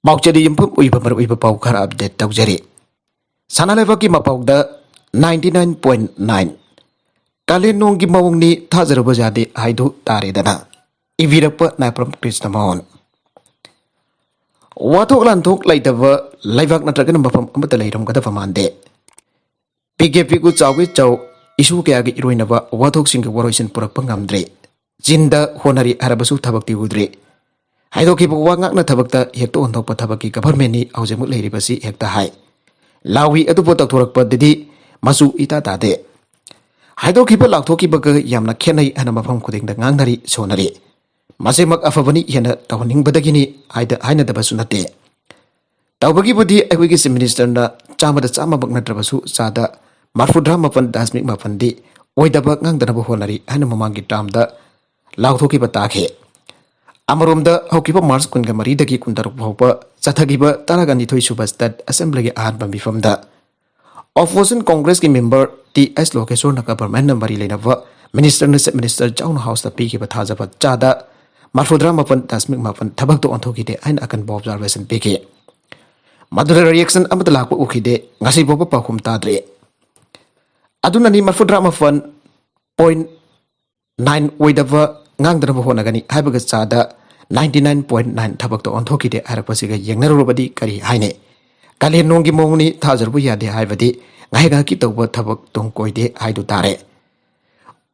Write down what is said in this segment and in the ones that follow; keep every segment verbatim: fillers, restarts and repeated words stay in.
ꯄꯥꯎꯆꯦꯗ ꯌꯨꯝꯐꯝ ꯑꯣꯏꯕ ꯃꯔꯨꯑꯣꯏꯕ ꯄꯥꯎ ꯈꯔ ꯑꯞꯗꯦꯠ ꯇꯧꯖꯔꯤ꯫ ꯁꯅꯥ ꯂꯩꯕꯥꯛꯀꯤ ꯃꯄꯥꯎꯗ ninety nine point nine, ꯀꯥꯂꯦꯟ ꯅꯣꯡꯒꯤ ꯃꯑꯣꯡꯅꯤ ꯊꯥꯖꯔꯨꯕ ꯌꯥꯗꯦ ꯍꯥꯏꯗꯨ ꯇꯥꯔꯦꯗꯅ꯫ ꯏꯕꯤꯔꯛꯄ ꯅꯥꯏꯄ꯭ꯔꯝ ꯀ꯭ꯔꯤꯁꯅ ꯃꯣꯍꯟ꯫ ꯋꯥꯊꯣꯛ ꯂꯥꯟꯊꯣꯛ ꯂꯩꯇꯕ ꯂꯩꯕꯥꯛ ꯅꯠꯇ꯭ꯔꯒꯅ ꯃꯐꯝ ꯑꯃꯠꯇ ꯂꯩꯔꯝꯒꯗꯕ ꯃꯥꯟꯗꯦ꯫ ꯄꯤꯛꯀꯦ ꯄꯤꯛꯎ ꯆꯥꯎꯒꯦ ꯆꯥꯎ, ꯏꯁꯨ ꯀꯌꯥꯒꯤ ꯏꯔꯣꯏꯅꯕ ꯋꯥꯊꯣꯛꯁꯤꯡꯒꯤ ꯋꯥꯔꯣꯏꯁꯤꯟ ꯄꯨꯔꯛꯄ ꯉꯝꯗ꯭ꯔꯤ꯫ ꯆꯤꯟꯗ ꯍꯣꯠꯅꯔꯤ ꯍꯥꯏꯔꯕꯁꯨ ꯊꯕꯛꯇꯤ ꯎꯗ꯭ꯔꯤ꯫ ꯍꯥꯏꯗꯣꯛꯈꯤꯕ ꯋꯥ ꯉꯥꯛꯅ ꯊꯕꯛꯇ ꯍꯦꯛꯇ ꯑꯣꯟꯊꯣꯛꯄ ꯊꯕꯛꯀꯤ ꯒꯚꯔꯟꯃꯦꯟꯅꯤ ꯍꯧꯖꯤꯛꯃꯛ ꯂꯩꯔꯤꯕꯁꯤ ꯍꯦꯛꯇ ꯍꯥꯏ꯫ ꯂꯥꯎꯏ ꯑꯗꯨꯕꯨ ꯇꯧꯊꯣꯔꯛꯄꯗꯗꯤ ꯃꯆꯨ ꯏꯇꯥ ꯇꯥꯗꯦ꯫ ꯍꯥꯏꯗꯣꯛꯈꯤꯕ ꯂꯥꯎꯊꯣꯛꯈꯤꯕꯒ ꯌꯥꯝꯅ ꯈꯦꯠꯅꯩ ꯍꯥꯏꯅ ꯃꯐꯝ ꯈꯨꯗꯤꯡꯗ ꯉꯥꯡꯅꯔꯤ ꯁꯣꯟꯅꯔꯤ꯫ ꯃꯁꯤꯃꯛ ꯑꯐꯕꯅꯤ ꯍꯦꯟꯅ ꯇꯧꯍꯟꯅꯤꯡꯕꯗꯒꯤꯅꯤ ꯍꯥꯏꯗ ꯍꯥꯏꯅꯗꯕꯁꯨ ꯅꯠꯇꯦ꯫ ꯇꯧꯕꯒꯤꯕꯨꯗꯤ ꯑꯩꯈꯣꯏꯒꯤ ꯆꯤꯐ ꯃꯤꯅꯤꯁꯇꯔꯅ ꯆꯥꯝꯃꯗ ꯆꯥꯝꯃꯃꯛ ꯅꯠꯇ꯭ꯔꯕꯁꯨ ꯆꯥꯗ ꯃꯔꯐꯨꯇꯔꯥ ꯃꯥꯄꯟ ꯗꯁꯃꯤꯛ ꯃꯥꯄꯟꯗꯤ ꯑꯣꯏꯗꯕ ꯉꯥꯡꯗꯅꯕ ꯍꯣꯠꯅꯔꯤ ꯍꯥꯏꯅ ꯃꯃꯥꯡꯒꯤ ꯇꯥꯔꯝꯗ ꯂꯥꯎꯊꯣꯛꯈꯤꯕ ꯇꯥꯈꯤ꯫ ꯑꯃꯔꯣꯝꯗ ꯍꯧꯈꯤꯕ ꯃꯥꯔꯆ ꯀꯨꯟꯒ ꯃꯔꯤꯗꯒꯤ ꯀꯨꯟꯇꯔꯨꯛ ꯐꯥꯎꯕ ꯆꯠꯊꯈꯤꯕ ꯇꯔꯥꯒ ꯅꯤꯊꯣꯏ ꯁꯨꯕ ꯁ꯭ꯇꯦꯠ ꯑꯦꯁꯦꯝꯕ꯭ꯂꯤꯒꯤ ꯑꯍꯥꯟꯕ ꯃꯤꯐꯝꯗ ꯑꯣꯄꯣꯖꯤꯁꯟ ꯀꯣꯡꯒ꯭ꯔꯦꯁꯀꯤ ꯃꯦꯝꯕꯔ ꯇꯤ ꯑꯦꯁ ꯂꯣꯀꯦꯁꯣꯔꯅ ꯒꯚꯔꯟꯃꯦꯟꯠꯅ ꯃꯔꯤ ꯂꯩꯅꯕ ꯃꯤꯅꯤꯁꯇꯔꯅ ꯆꯤꯐ ꯃꯤꯅꯤꯁꯇꯔ ꯖꯥꯎꯟ ꯍꯥꯎꯁꯇ ꯄꯤꯈꯤꯕ ꯊꯥꯖꯕ ꯆꯥꯗ ꯃꯔꯐꯨꯇꯔꯥ ꯃꯥꯄꯟ ꯗꯁꯃꯤꯛ ꯃꯥꯄꯟ ꯊꯕꯛꯇ ꯑꯣꯟꯊꯣꯛꯈꯤꯗꯦ ꯍꯥꯏꯅ ꯑꯀꯟꯕ ꯑꯣꯕꯖꯥꯔꯕꯦꯁꯟ ꯄꯤꯈꯤ꯫ ꯃꯗꯨꯗ ꯔꯤꯌꯦꯛꯁꯟ ꯑꯃꯠꯇ ꯂꯥꯛꯄ ꯎꯈꯤꯗꯦ꯫ ꯉꯁꯤ ꯐꯥꯎꯕ ꯄꯥꯎꯈꯨꯝ ꯇꯥꯗ꯭ꯔꯤ꯫ ꯑꯗꯨꯅꯅꯤ ꯃꯔꯐꯨꯇꯔꯥ ꯃꯥꯄꯟ ꯄꯣꯏꯟ ꯅꯥꯏꯟ ꯑꯣꯏꯗꯕ ꯉꯥꯡꯗꯅꯕ ꯍꯣꯠꯅꯒꯅꯤ ꯍꯥꯏꯕꯒ ꯆꯥꯗ ninety nine point nine ꯊꯕꯛꯇ ꯑꯣꯟꯊꯣꯛꯈꯤꯗꯦ ꯍꯥꯏꯔꯛꯄꯁꯤꯒ ꯌꯦꯡꯅꯔꯨꯔꯕꯗꯤ ꯀꯔꯤ ꯍꯥꯏꯅꯤ? ꯀꯥꯂꯦꯟ ꯅꯣꯡꯒꯤ ꯃꯑꯣꯡꯅꯤ ꯊꯥꯖꯔꯨꯕ ꯌꯥꯗꯦ ꯍꯥꯏꯕꯗꯤ ꯉꯥꯏꯍꯥꯛ ꯉꯥꯏꯍꯥꯛꯀꯤ ꯇꯧꯕ ꯊꯕꯛ ꯇꯨꯡ ꯀꯣꯏꯗꯦ ꯍꯥꯏꯗꯨ ꯇꯥꯔꯦ꯫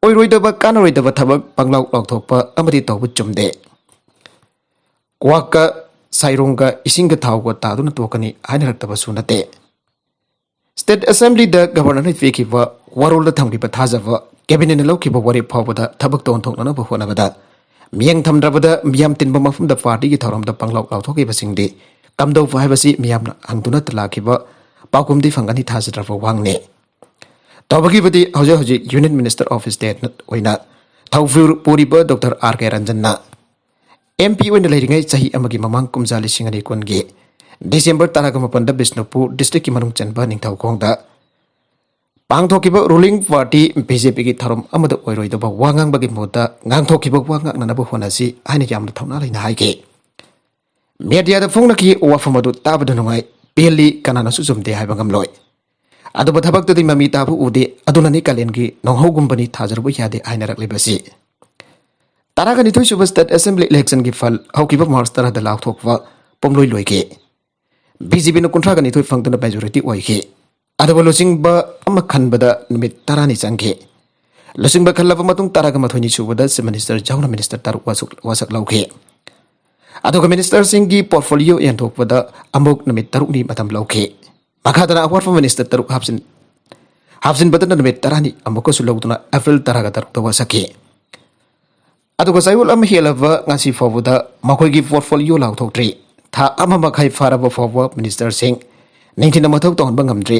ꯑꯣꯏꯔꯣꯏꯗꯕ ꯀꯥꯟꯅꯔꯣꯏꯗꯕ ꯊꯕꯛ ꯄꯪꯂꯥꯎ ꯂꯥꯎꯊꯣꯛꯄ ꯑꯃꯗꯤ ꯇꯧꯕ ꯆꯨꯝꯗꯦ꯫ ꯀ꯭ꯋꯥꯛꯀ ꯁꯥꯏꯔꯣꯡꯒ ꯏꯁꯤꯡꯒ ꯊꯥꯎꯒ ꯇꯥꯗꯨꯅ ꯇꯣꯛꯀꯅꯤ ꯍꯥꯏꯅꯔꯛꯇꯕꯁꯨ ꯅꯠꯇꯦ꯫ ꯁ꯭ꯇꯦꯠ ꯑꯦꯁꯦꯝꯕ꯭ꯂꯤꯗ ꯒꯚꯔꯅꯔꯅ ꯄꯤꯈꯤꯕ ꯋꯥꯔꯣꯜꯗ ꯊꯝꯈꯤꯕ ꯊꯥꯖꯕ ꯀꯦꯕꯤꯅꯦꯠꯅ ꯂꯧꯈꯤꯕ ꯋꯥꯔꯦꯞ ꯐꯥꯎꯕꯗ ꯊꯕꯛꯇ ꯑꯣꯟꯊꯣꯛꯅꯅꯕ ꯍꯣꯠꯅꯕꯗ ꯃꯤꯠꯌꯦꯡ ꯊꯝꯗ꯭ꯔꯕꯗ ꯃꯤꯌꯥꯝ ꯇꯤꯟꯕ ꯃꯐꯝꯗ ꯄꯥꯔꯇꯤꯒꯤ ꯊꯧꯔꯝꯗ ꯄꯪꯂꯥꯎ ꯂꯥꯎꯊꯣꯛꯈꯤꯕꯁꯤꯡꯗꯤ ꯀꯝꯗꯧꯕ ꯍꯥꯏꯕꯁꯤ ꯃꯤꯌꯥꯝꯅ ꯍꯪꯗꯨꯅꯇ ꯂꯥꯛꯈꯤꯕ ꯄꯥꯎꯈꯨꯝꯗꯤ ꯐꯪꯒꯅꯤ ꯊꯥꯖꯗ꯭ꯔꯕ ꯋꯥꯍꯪꯅꯤ꯫ ꯇꯧꯕꯒꯤꯕꯨꯗꯤ ꯍꯧꯖꯤꯛ ꯍꯧꯖꯤꯛ ꯌꯨꯅꯤꯌꯟ ꯃꯤꯅꯤꯁꯇꯔ ꯑꯣꯐ ꯁ꯭ꯇꯦꯠ ꯑꯣꯏꯅ ꯊꯧ ꯄꯨꯔꯤꯕ ꯗꯣꯛꯇꯔ ꯑꯥꯔ ꯀꯦ ꯔꯟꯖꯟꯅ ꯑꯦꯝ ꯄꯤ ꯑꯣꯏꯅ ꯂꯩꯔꯤꯉꯩ ꯆꯍꯤ ꯑꯃꯒꯤ ꯃꯃꯥꯡ ꯀꯨꯝꯖꯥ ꯂꯤꯁꯤꯡ ꯑꯅꯤ ꯀꯨꯟꯒꯤ ꯗꯤꯁꯦꯝꯕꯔ ꯇꯔꯥꯒ ꯃꯥꯄꯟꯗ ꯕꯤꯁꯅꯨꯄꯨꯔ ꯗꯤꯁꯇ꯭ꯔꯤꯛꯀꯤ ꯃꯅꯨꯡ ꯆꯟꯕ ꯅꯤꯡꯊꯧꯈꯣꯡꯗ ꯄꯥꯡꯊꯣꯛꯈꯤꯕ ꯔꯨꯂꯤꯡ ꯄꯥꯔꯇꯤ ꯕꯤ ꯖꯦ ꯄꯤꯒꯤ ꯊꯧꯔꯝ ꯑꯃꯗ ꯑꯣꯏꯔꯣꯏꯗꯕ ꯋꯥ ꯉꯥꯡꯕꯒꯤ ꯃꯍꯨꯠꯇ ꯉꯥꯡꯊꯣꯛꯈꯤꯕ ꯋꯥ ꯉꯥꯛꯅꯅꯕ ꯍꯣꯠꯅꯁꯤ ꯍꯥꯏꯅ ꯌꯥꯝꯅ ꯊꯧꯅꯥ ꯂꯩꯅ ꯍꯥꯏꯈꯤ꯫ ꯃꯦꯗꯤꯌꯥꯗ ꯐꯣꯡꯅꯈꯤ ꯋꯥꯐꯝ ꯑꯗꯨ ꯇꯥꯕꯗ ꯅꯨꯡꯉꯥꯏ, ꯄꯦꯜꯂꯤ, ꯀꯅꯥꯅꯁꯨ ꯆꯨꯝꯗꯦ ꯍꯥꯏꯕ ꯉꯝꯂꯣꯏ꯫ ꯑꯗꯨꯕꯨ ꯊꯕꯛꯇꯗꯤ ꯃꯃꯤ ꯇꯥꯕ ꯎꯗꯦ, ꯑꯗꯨꯅꯅꯤ ꯀꯥꯂꯦꯟꯒꯤ ꯅꯣꯡꯍꯧꯒꯨꯝꯕꯅꯤ ꯊꯥꯖꯔꯨꯕ ꯌꯥꯗꯦ ꯍꯥꯏꯅꯔꯛꯂꯤꯕꯁꯤ꯫ ꯇꯔꯥꯒ ꯅꯤꯊꯣꯏ ꯁꯨꯕ State Assembly election ꯒꯤ ꯐꯜ ꯍꯧꯈꯤꯕ March ꯇꯔꯥꯗ ꯂꯥꯎꯊꯣꯛꯄ ꯄꯨꯝꯂꯣꯏ ꯂꯣꯏꯈꯤ꯫ ꯕꯤ ꯖꯦ ꯄꯤꯅ ꯀꯨꯟꯊ꯭ꯔꯥꯒ ꯅꯤꯊꯣꯏ ꯐꯪꯗꯨꯅ majority ꯑꯣꯏꯈꯤ꯫ ꯑꯗꯨꯕꯨ ꯂꯨꯆꯤꯡꯕ ꯑꯃ ꯈꯟꯕꯗ ꯅꯨꯃꯤꯠ ꯇꯔꯥꯅꯤ ꯆꯪꯈꯤ꯫ ꯂꯨꯆꯤꯡꯕ ꯈꯜꯂꯕ ꯃꯇꯨꯡ ꯇꯔꯥꯒ ꯃꯥꯊꯣꯏꯅꯤ ꯁꯨꯕꯗ Chief Minister ꯌꯥꯎꯅ minister ꯇꯔꯨꯛ ꯋꯥꯁꯛ-, ꯋꯥꯁꯛ ꯂꯧꯈꯤ꯫ ꯑꯗꯨꯒ ministerꯁꯤꯡꯒꯤ portfolio ꯌꯦꯟꯊꯣꯛꯄꯗ ꯑꯃꯨꯛ ꯅꯨꯃꯤꯠ ꯇꯔꯨꯛꯅꯤ ꯃꯇꯝ ꯂꯧꯈꯤ꯫ ꯃꯈꯥꯗꯅ ꯑꯋꯥꯠꯄ minister ꯇꯔꯨꯛ ꯍꯥꯞꯆꯤꯟ-, ꯍꯥꯞꯆꯤꯟꯕꯗꯅ ꯅꯨꯃꯤꯠ ꯇꯔꯥꯅꯤ ꯑꯃꯨꯛꯀꯁꯨ ꯂꯧꯗꯨꯅ April ꯇꯔꯥꯒ ꯇꯔꯨꯛꯇ ꯋꯥꯁꯛꯈꯤ꯫ ꯑꯗꯨꯒ ꯆꯌꯣꯜ ꯑꯃ ꯍꯦꯜꯂꯕ ꯉꯁꯤ ꯐꯥꯎꯕꯗ ꯃꯈꯣꯏꯒꯤ portfolio ꯂꯥꯎꯊꯣꯛꯇ꯭ꯔꯤ꯫ ꯊꯥ ꯑꯃ ꯃꯈꯥꯏ ꯐꯥꯔꯕ ꯐꯥꯎꯕ ministerꯁꯤꯡ ꯅꯤꯡꯊꯤꯅ ꯃꯊꯧ ꯇꯧꯍꯟꯕ ꯉꯝꯗ꯭ꯔꯤ꯫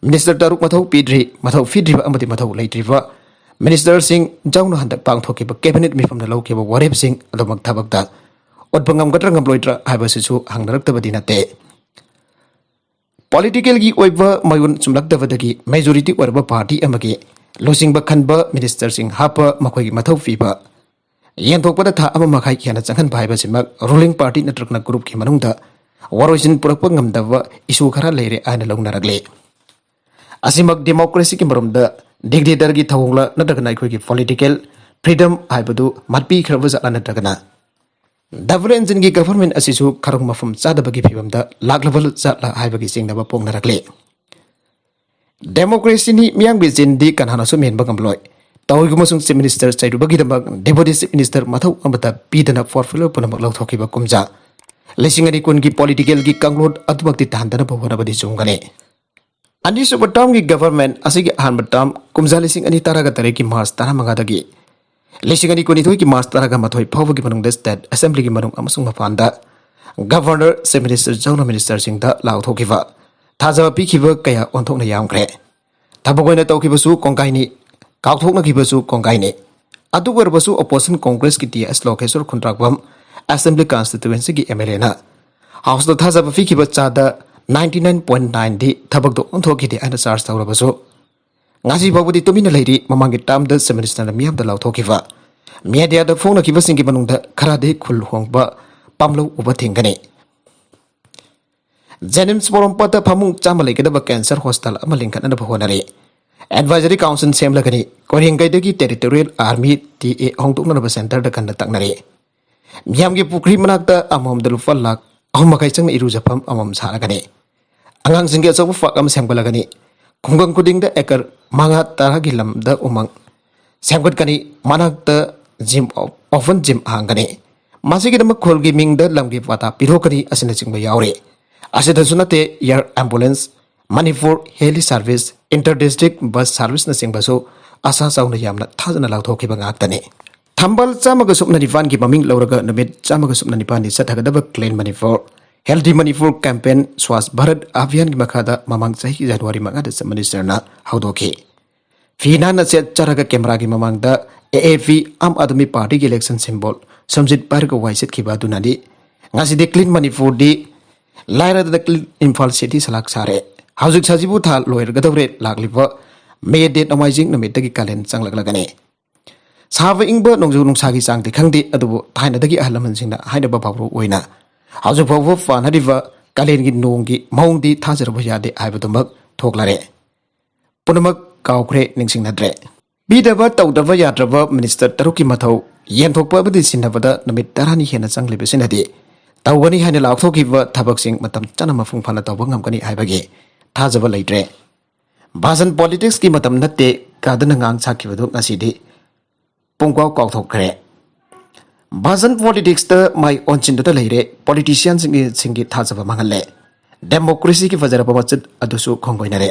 Minister ꯇꯔꯨꯛ ꯃꯊꯧ ꯄꯤꯗ꯭ꯔꯤ, ꯃꯊꯧ ꯄꯤꯗ꯭ꯔꯤꯕ ꯑꯃꯗꯤ ꯃꯊꯧ ꯂꯩꯇ꯭ꯔꯤꯕ ministerꯁꯤꯡ ꯌꯥꯎꯅ ꯍꯟꯗꯛ ꯄꯥꯡꯊꯣꯛꯈꯤꯕ cabinet ꯃꯤꯐꯝꯅ ꯂꯧꯈꯤꯕ ꯋꯥꯔꯦꯞꯁꯤꯡ ꯑꯗꯨꯃꯛ ꯊꯕꯛꯇ ꯑꯣꯟꯕ ꯉꯝꯒꯗ꯭ꯔꯥ ꯉꯝꯂꯣꯏꯗ꯭ꯔꯥ ꯍꯥꯏꯕꯁꯤꯁꯨ ꯍꯪꯅꯔꯛꯇꯕꯗꯤ ꯅꯠꯇꯦ꯫ Politicalꯒꯤ ꯑꯣꯏꯕ ꯃꯌꯣꯟ ꯆꯨꯝꯂꯛꯇꯕꯗꯒꯤ majority ꯑꯣꯏꯔꯕ party ꯑꯃꯒꯤ ꯂꯨꯆꯤꯡꯕ ꯈꯟꯕ ministerꯁꯤꯡ ꯍꯥꯞꯄ ꯃꯈꯣꯏꯒꯤ ꯃꯊꯧ ꯄꯤꯕ ꯌꯦꯟꯊꯣꯛꯄꯗ ꯊꯥ ꯑꯃ ꯃꯈꯥꯏ ꯍꯦꯟꯅ ꯆꯪꯍꯟꯕ ꯍꯥꯏꯕꯁꯤꯃꯛ ruling party ꯅꯠꯇ꯭ꯔꯒꯅ groupꯀꯤ ꯃꯅꯨꯡꯗ ꯋꯥꯔꯣꯏꯁꯤꯟ ꯄꯨꯔꯛꯄ ꯉꯝꯗꯕ issue ꯈꯔ ꯂꯩꯔꯦ ꯍꯥꯏꯅ ꯂꯧꯅꯔꯛꯂꯤ꯫ ꯑꯁꯤꯃꯛ democracyꯒꯤ ꯃꯔꯨꯝꯗ dictatorꯒꯤ ꯊꯧꯑꯣꯡꯂ ꯅꯠꯇ꯭ꯔꯒꯅ ꯑꯩꯈꯣꯏꯒꯤ political freedom ꯍꯥꯏꯕꯗꯨ ꯃꯠꯄꯤꯈ꯭ꯔꯕ ꯖꯥꯠꯂ ꯅꯠꯇ꯭ꯔꯒꯅ double engineꯒꯤ government ꯑꯁꯤꯁꯨ ꯈꯔꯨꯡ ꯃꯐꯝ ꯆꯥꯗꯕꯒꯤ ꯐꯤꯕꯝꯗ ꯂꯥꯛꯂꯕ ꯖꯥꯠꯂ ꯍꯥꯏꯕꯒꯤ ꯆꯤꯡꯅꯕ ꯄꯣꯛꯅꯔꯛꯂꯤ꯫ Democracyꯅꯤ, ꯃꯤꯌꯥꯝꯒꯤ ꯆꯤꯟꯗꯤ ꯀꯅꯥꯅꯁꯨ ꯃꯦꯟꯕ ꯉꯝꯂꯣꯏ꯫ ꯇꯧꯔꯤꯒꯨꯝꯕꯁꯨꯡ Chief Minister ꯆꯩꯔꯨꯕꯒꯤꯗꯃꯛ Deputy Chief Minister ꯃꯊꯧ ꯑꯃꯠꯇ ꯄꯤꯗꯅ portfolio ꯄꯨꯝꯅꯃꯛ ꯂꯧꯊꯣꯛꯈꯤꯕ ꯀꯨꯝꯖꯥ ꯂꯤꯁꯤꯡ ꯑꯅꯤ ꯀꯨꯟꯒꯤ political ꯒꯤ ꯀꯥꯡꯂꯣꯟ ꯑꯗꯨꯃꯛꯇꯤ ꯇꯥꯍꯟꯗꯅꯕ ꯍꯣꯠꯅꯕꯗꯤ ꯆꯨꯝꯒꯅꯤ꯫ ꯑꯅꯤꯁꯨꯕ term ꯒꯤ government ꯑꯁꯤꯒꯤ ꯑꯍꯥꯟꯕ term ꯀꯨꯝꯖꯥ ꯂꯤꯁꯤꯡ ꯑꯅꯤ ꯇꯔꯥꯒ ꯇꯔꯦꯠꯀꯤ March ꯇꯔꯥꯃꯉꯥꯗꯒꯤ ꯂꯤꯁꯤꯡ ꯑꯅꯤ ꯀꯨꯟꯅꯤꯊꯣꯏꯒꯤ March ꯇꯔꯥꯒ ꯃꯥꯊꯣꯏ ꯐꯥꯎꯕꯒꯤ ꯃꯅꯨꯡꯗ State Assembly ꯒꯤ ꯃꯅꯨꯡ ꯑꯃꯁꯨꯡ ꯃꯄꯥꯟꯗ Governor, Chief Minister ꯌꯥꯎꯅ ministerꯁꯤꯡꯗ ꯂꯥꯎꯊꯣꯛꯈꯤꯕ, ꯊꯥꯖꯕ ꯄꯤꯈꯤꯕ ꯀꯌꯥ ꯑꯣꯟꯊꯣꯛꯅ ꯌꯥꯝꯈ꯭ꯔꯦ꯫ ꯊꯕꯛ ꯑꯣꯏꯅ ꯇꯧꯈꯤꯕꯁꯨ ꯀꯣꯡꯒꯥꯏꯅꯤ, ꯀꯥꯎꯊꯣꯛꯅꯈꯤꯕꯁꯨ ꯀꯣꯡꯒꯥꯏꯅꯤ꯫ ꯑꯗꯨ ꯑꯣꯏꯔꯕꯁꯨ opposition Congressꯀꯤ ꯇꯤ ꯑꯦꯁ ꯂꯣꯀꯦꯁꯣꯔ ꯈꯨꯟꯗ꯭ꯔꯥꯛꯄꯝ Assembly Constituencyꯒꯤ MLAꯅ Houseꯇ ꯊꯥꯖꯕ ꯄꯤꯈꯤꯕ ꯆꯥꯗ ninety nine point nine ꯗꯤ ꯊꯕꯛꯇ ꯑꯣꯟꯊꯣꯛꯈꯤꯗꯦ ꯍꯥꯏꯅ charge ꯇꯧꯔꯕꯁꯨ, ꯉꯁꯤ ꯐꯥꯎꯕꯗꯤ ꯇꯨꯃꯤꯟꯅ ꯂꯩꯔꯤ꯫ ꯃꯃꯥꯡꯒꯤ termꯗ Chief Ministerꯅ ꯃꯤꯌꯥꯝꯗ ꯂꯥꯎꯊꯣꯛꯈꯤꯕ, mediaꯗ ꯐꯣꯡꯅꯈꯤꯕꯁꯤꯡꯒꯤ ꯃꯅꯨꯡꯗ ꯈꯔꯗꯤ ꯈꯨꯜ ꯍꯣꯡꯕ ꯄꯥꯝꯂꯧ ꯎꯕ ꯊꯤꯡꯒꯅꯤ꯫ ꯖꯦꯅꯤꯝꯁ ꯄꯣꯔꯣꯝꯄꯥꯠꯇ ꯐꯃꯨꯡ ꯆꯥꯝꯃ ꯂꯩꯒꯗꯕ cancer hospital ꯑꯃ ꯂꯤꯡꯈꯠꯅꯅꯕ ꯍꯣꯠꯅꯔꯤ꯫ Advisory Council ꯁꯦꯝꯂꯒꯅꯤ꯫ ꯀꯣꯏꯔꯦꯡꯒꯩꯗꯒꯤ Territorial Army, TA, ꯍꯣꯡꯗꯣꯛꯅꯅꯕ centreꯗ ꯀꯟꯅ ꯇꯛꯅꯔꯤ꯫ ꯃꯤꯌꯥꯝꯒꯤ ꯄꯨꯈ꯭ꯔꯤ ꯃꯅꯥꯛꯇ ꯑꯃꯃꯝꯗ ꯂꯨꯄꯥ ꯂꯥꯈ ꯑꯍꯨꯝ ꯃꯈꯥꯏ ꯆꯪꯅ ꯏꯔꯨꯖꯐꯝ ꯑꯃꯃꯝ ꯁꯥꯔꯒꯅꯤ꯫ ꯑꯉꯥꯡꯁꯤꯡꯒꯤ ꯑꯆꯧꯕ park ꯑꯃ ꯁꯦꯝꯒꯠꯂꯒꯅꯤ꯫ ꯈꯨꯡꯒꯪ ꯈꯨꯗꯤꯡꯗ acre ꯃꯉꯥ ꯇꯔꯥꯒꯤ ꯂꯝꯗ ꯎꯃꯪ ꯁꯦꯝꯒꯠꯀꯅꯤ꯫ ꯃꯅꯥꯛꯇ gym, open gym ꯍꯥꯡꯒꯅꯤ꯫ ꯃꯁꯤꯒꯤꯗꯃꯛ ꯈꯨꯜꯒꯤ ꯃꯤꯡꯗ ꯂꯝꯒꯤ ꯄꯇꯥ ꯄꯤꯊꯣꯛꯀꯅꯤ ꯑꯁꯤꯅꯆꯤꯡꯕ ꯌꯥꯎꯔꯤ꯫ ꯑꯁꯤꯗꯁꯨ ꯅꯠꯇꯦ, air ambulance, Manipur Heli Service, inter district bus serviceꯅꯆꯤꯡꯕꯁꯨ ꯑꯁꯥ ꯆꯥꯎꯅ ꯌꯥꯝꯅ ꯊꯥꯖꯅ ꯂꯥꯎꯊꯣꯛꯈꯤꯕ ꯉꯥꯛꯇꯅꯤ꯫ ꯊꯝꯕꯥꯜ ꯆꯥꯝꯃꯒ ꯁꯨꯞꯅ ꯅꯤꯄꯥꯟꯒꯤ ꯃꯃꯤꯡ ꯂꯧꯔꯒ ꯅꯨꯃꯤꯠ ꯆꯥꯝꯃꯒ ꯁꯨꯞꯅ ꯅꯤꯄꯥꯟꯅꯤ ꯆꯠꯊꯒꯗꯕ Clean Manipur, Healthy Manipur campaign Swachh Bharat Abhiyanꯒꯤ ꯃꯈꯥꯗ ꯃꯃꯥꯡ ꯆꯍꯤꯒꯤ January ꯃꯉꯥꯗ Chief Ministerꯅ ꯍꯧꯗꯣꯛꯈꯤ꯫ ꯐꯤ ꯅꯥꯟꯅ ꯁꯦꯠꯆꯔꯒ cameraꯒꯤ ꯃꯃꯥꯡꯗ AAP, Aam Aadmi Partyꯒꯤ election symbol ꯁꯨꯝꯖꯤꯠ ꯄꯥꯏꯔꯒ ꯋꯥꯏ ꯁꯤꯠꯈꯤꯕ ꯑꯗꯨꯅꯅꯤ꯫ ꯉꯁꯤꯗꯤ Clean Manipurꯗꯤ ꯂꯥꯏꯔꯗꯅ Clean Imphal City ꯁꯂꯥꯛ ꯁꯥꯔꯦ꯫ ꯍꯧꯖꯤꯛ ꯁꯖꯤꯕꯨ ꯊꯥ ꯂꯣꯏꯔꯒꯗꯧꯔꯦ꯫ ꯂꯥꯛꯂꯤꯕ May date ꯅꯣꯡꯃꯥꯏꯖꯤꯡ ꯅꯨꯃꯤꯠꯇꯒꯤ ꯀꯥꯂꯦꯟ ꯆꯪꯂꯛꯂꯒꯅꯤ꯫ ꯁꯥꯕ ꯏꯪꯕ, ꯅꯣꯡꯖꯨ ꯅꯨꯡꯁꯥꯒꯤ ꯆꯥꯡꯗꯤ ꯈꯪꯗꯦ, ꯑꯗꯨꯕꯨ ꯊꯥꯏꯅꯗꯒꯤ ꯑꯍꯜ ꯂꯃꯟꯁꯤꯡꯅ ꯍꯥꯏꯅꯕ ꯐꯥꯎꯕ ꯑꯣꯏꯅ ꯍꯧꯖꯤꯛ ꯐꯥꯎꯕ ꯄꯥꯟꯅꯔꯤꯕ ꯀꯥꯂꯦꯟꯒꯤ ꯅꯣꯡꯒꯤ ꯃꯑꯣꯡꯗꯤ ꯊꯥꯖꯔꯨꯕ ꯌꯥꯗꯦ ꯍꯥꯏꯕꯗꯨꯃꯛ ꯊꯣꯛꯂꯔꯦ꯫ ꯄꯨꯝꯅꯃꯛ ꯀꯥꯎꯈ꯭ꯔꯦ, ꯅꯤꯡꯁꯤꯡꯅꯗ꯭ꯔꯦ꯫ ꯄꯤꯗꯕ ꯇꯧꯗꯕ ꯌꯥꯗ꯭ꯔꯕ minister ꯇꯔꯨꯛꯀꯤ ꯃꯊꯧ ꯌꯦꯟꯊꯣꯛꯄ ꯑꯃꯗꯤ ꯁꯤꯟꯅꯕꯗ ꯅꯨꯃꯤꯠ ꯇꯔꯥꯅꯤ ꯍꯦꯟꯅ ꯆꯪꯂꯤꯕꯁꯤꯅꯗꯤ ꯇꯧꯒꯅꯤ ꯍꯥꯏꯅ ꯂꯥꯎꯊꯣꯛꯈꯤꯕ ꯊꯕꯛꯁꯤꯡ ꯃꯇꯝ ꯆꯥꯅ ꯃꯄꯨꯡ ꯐꯥꯅ ꯇꯧꯕ ꯉꯝꯒꯅꯤ ꯍꯥꯏꯕꯒꯤ ꯊꯥꯖꯕ ꯂꯩꯇ꯭ꯔꯦ꯫ Bhasan politicsꯀꯤ ꯃꯇꯝ ꯅꯠꯇꯦ ꯀꯥꯗꯅ ꯉꯥꯡ ꯁꯥꯈꯤꯕꯗꯨ ꯉꯁꯤꯗꯤ ꯄꯨꯡꯀꯥꯎ ꯀꯥꯎꯊꯣꯛꯈ꯭ꯔꯦ꯫ Bhasan politicsꯇ ꯃꯥꯏ ꯑꯣꯟꯁꯤꯟꯗꯨꯅ ꯂꯩꯔꯦ, politicianꯁꯤꯡꯒꯤ ꯊꯥꯖꯕ ꯃꯥꯡꯍꯜꯂꯦ꯫ Democracyꯒꯤ ꯐꯖꯔꯕ ꯃꯆꯨꯠ ꯑꯗꯨꯁꯨ ꯈꯣꯡꯒꯣꯏꯅꯔꯦ꯫